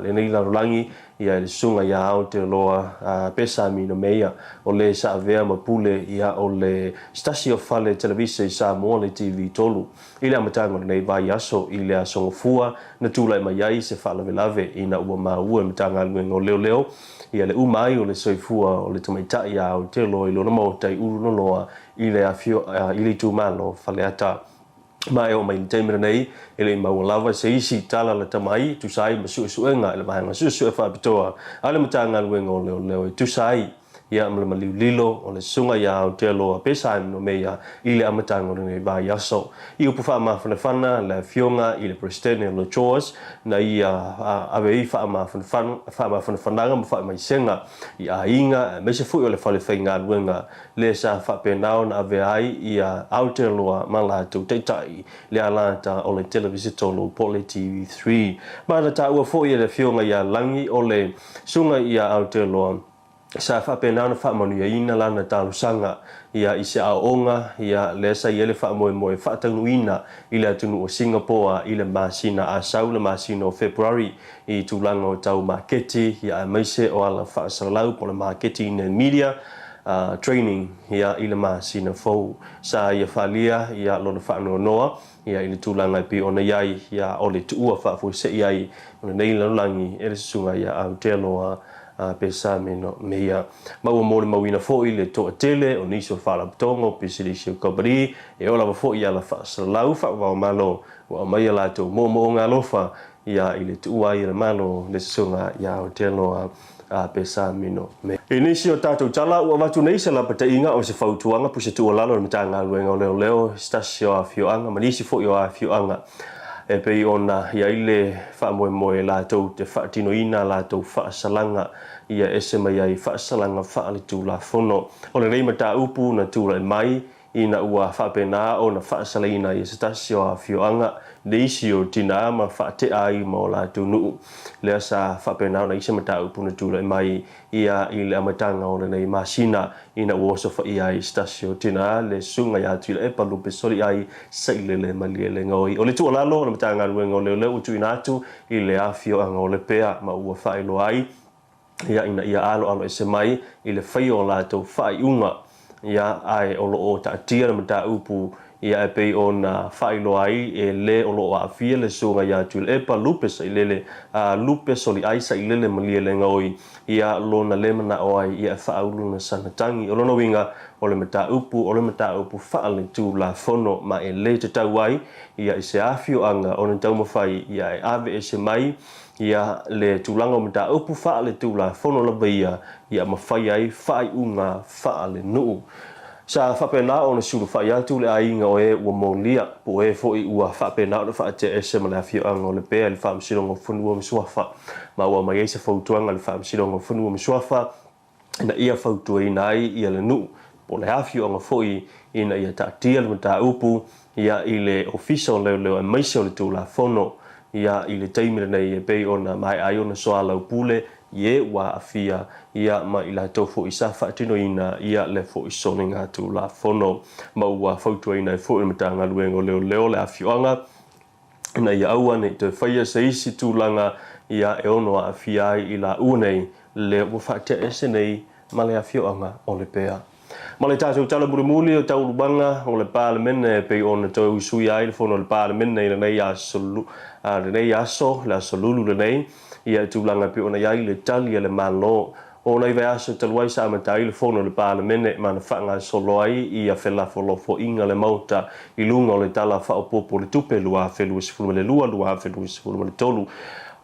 lenei lalolagi ia i le susuga ia Aotearoa Pesamino Meia, o le sa avea ma pule ia o le se tasi o fale televise i Samoa le TV 3. I le amataga o lenei vaiaso i le Aso Gafua na tulai mai ai se faalavelave ina ua maua e Matagaluega o Leoleo ia le uma ai o le soifua o le tamaitai ia Aotearoa i lona maota i Ulunoloa i le i le itumalo o Faleata. Ma e oo mai i le taimi lenei, e le i maua lava se isi tala lata mai e tusa ai ma suesuega i le Vaega Suesue Faapitoa a le Matagaluega o Leoleo e tusa ai ia ma le maliu lilo o le Susuga ia Aotearoa Pesaim Nomeia i le amataga o lenei vaiaso. I upu faamafanafana le Afioga i le Peresetene o le CHOAS na ia ave ai faamafanafanaga ma faamaisega i aiga aemaise foi o le fale faigaluega le sa faapena ona avea ai ia Aotearoa ma latou taitai le alata o le Televisa Tolu po o le TV3. Ma na taua foi e le Afioga ia Lagi o le Susuga ia Aotearoa sa faapena ona faamanuiaina lana talosaga ia i se aoaoga ia lea sa i ai le faamoemoe faataunuuina i le atunuu o Singapore i le masina Asau le masina o February i tulaga o tau maketi ia aemaise o ala faasalalau po o le marketing and media training ia i le masina fou. Sa ia falia ia lona faanoanoa ia i le tulaga e pei ona i ai ia o le tuua faafuasei ai o lenei lalolagi e le susuga ia Aotearoa Pesamino Meia. Ma ua molimauina foi le toatele o nisi o faalapotopotoga o pisinisi o kamupani e oo lava foi i ala faasalalau faavaomalo ua aumaia latou moomooga alofa ia i le tuua ai e le Malo le susuga ia Aotearoa Pesamino Meia. I nisi o tatou tala, ua avatu nei se lapataiga o se fautuaga po se tuualalo i le Matagaluega o Leoleo i se tasi o afioaga ma nisi foi o afioaga e pei ona i ai le faamoemoe latou te faatinoina a latou faasalaga ia ese mai ai faasalaga faaletulafono. O lenei mataupu na tulai mai ina ua faapena ona faasalaina ai e se tasi o afioaga nisi o tinā ma faatea ai ma o latou nuu. Lea sa faapena ona i ai se mataupu na tulai mai ia i le amataga o lenei masina ina ua osofaia ai se tasi o tinā le susuga ia Tuilaepa Lupe Soliai Sailele Malielegaoi. O le tuualalo o le Matagaluega o Leoleo ua tuuina atu i le afioaga o Lepea ma ua faailoa ai ia ina ia aloaloese mai i le faia o latou faaiuga ia ae o lo o taatia le mataupu ia e pei ona faailoa ai e le o lo o aafia le susuga ia Tuilaepa Lupe Sailele a Lupe Soliai Sailele Malielegaoi ia lona le manao ai ia e faaulu na sana tagi. O lona uiga o le mataupu o le mataupu faaletulafono ma e le tatau ai ia i se afioaga ona taumafai ia e aveese mai ia le tulaga o mataupu faaletulafono lava ia ia mafai ai faaiuga faalenuu. Sa faapena ona sulufai atu le aiga o e ua molia, po o e foi ua faapena ona faatea ese ma le afioaga o Lepea i le Faamasinoga o Fanua ma Suafa. Ma ua aumai ai se fautuaga a le Faamasinoga o Fanua ma Suafa ina ia fautuaina ai ia le nuu po o le afioaga foi ina ia taatia le mataupu ia i le Ofisa o Leoleo aemaise o le Tulafono ia i le taimi lenei e pei ona maea ai ona soalaupule i e ua aafia ia ma i latou foi sa faatinoina ia le foi soliga Tulafono. Ma ua fautuaina ai foi le Matagaluega o Leoleo le afioaga ina ia aua ne i toe faia se isi tulaga ia e ono aafia ai i laua nei lea ua faatea ese nei ma le afioaga o Lepea. Ma le tatou tala mulimuli o taualumaga o le Palemene e pei ona toe usuia ai le Fono a le Palemene i lenei aso, lenei aso, le aso Lulu lenei, ia tulaga e pei ona i ai le tali a le Malo. O nai vaiaso talu ai sa amata ai le Fono a le Palemene ma na faagasolo ai ia felafolafoaiga a le Maota i luga o le Tala Faaopoopo o le Tupe 2022/2023.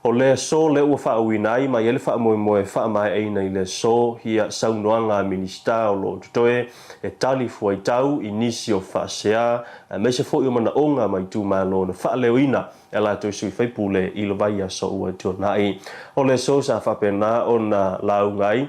O le aso lea ua faauuina ai ma i ai le faamoemoe e faamaeaina i le aso ia saunoaga a Minisita o lo o totoe e tali fuaitau i nisi o faasea aemaise foi o manaoga ma itumalo na faaleoina e a latou sui faipule i le vaiaso ua tuanai. O le aso sa faapena ona lauga ai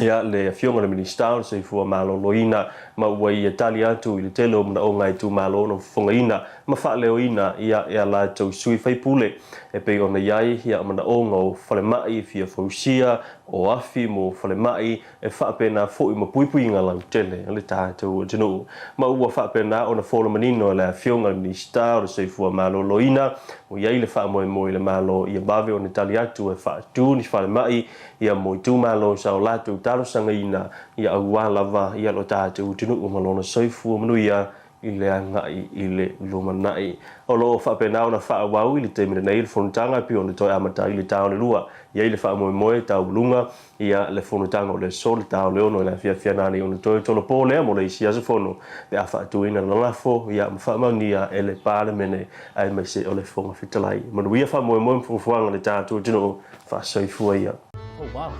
ia le Afioga i le Minisita o le Soifua Maloloina ma ua ia tali atu i le tele o manaoga a itumalo na fofogaina ma faaleoina ia e a latou sui faipule e pei ona i ai ia manaoga o falemai fia fausia, o afi mo falemai e faapena foi ma puipuiga lautele a le tatou atunuu. Ma ua faapena ona fola manino e le Afioga i le Minisita o le Soifua Maloloina ua i ai le faamoemoe i le Malo ia vave ona tali atu e faatu ni falemai ia mo itumalo sa o latou talosagaina ia aua lava ia lo tatou atunuu ma lona soifua manuia i le agai i le lumanai. O lo o faapena ona faaauau i le taimi lenei le fonotaga e pei ona toe amata ai le ta o le lua. I ai le faamoemoe taualuga ia le fonotaga o le aso le ta o le ono i le afiafi ananei ona toe tolopo lea mo le isi aso fono pe a faatuina le lalafo ia ma faamaonia e le Palemene aemaise o le Fofoga Fetalai. Manuia faamoemoe ma fuafuaga le tatou atunuu. Faasoifua ia.
Oh wow.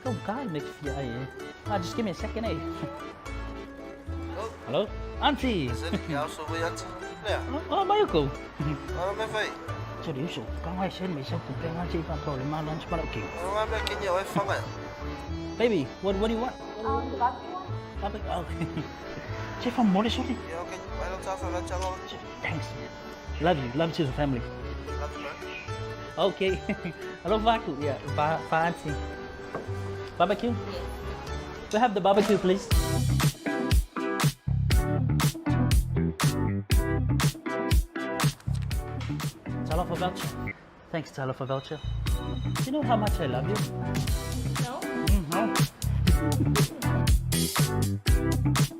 Go God make fia ai eh. Ah, just give me a second eh. Hello? Auntie! Oh, mai ko. Baby, what, what do you want?
Barbecue.
Barbecue, okay. Che fa mole sorry. Thanks. Love you. Love to the family.
Love you, bro.
Okay. Hello, Vaku. Yeah, va, va auntie. Barbecue? We have the barbecue, please. Talofa voucher. Thanks, Talofa voucher. Do you know how much I love you?
No.
No.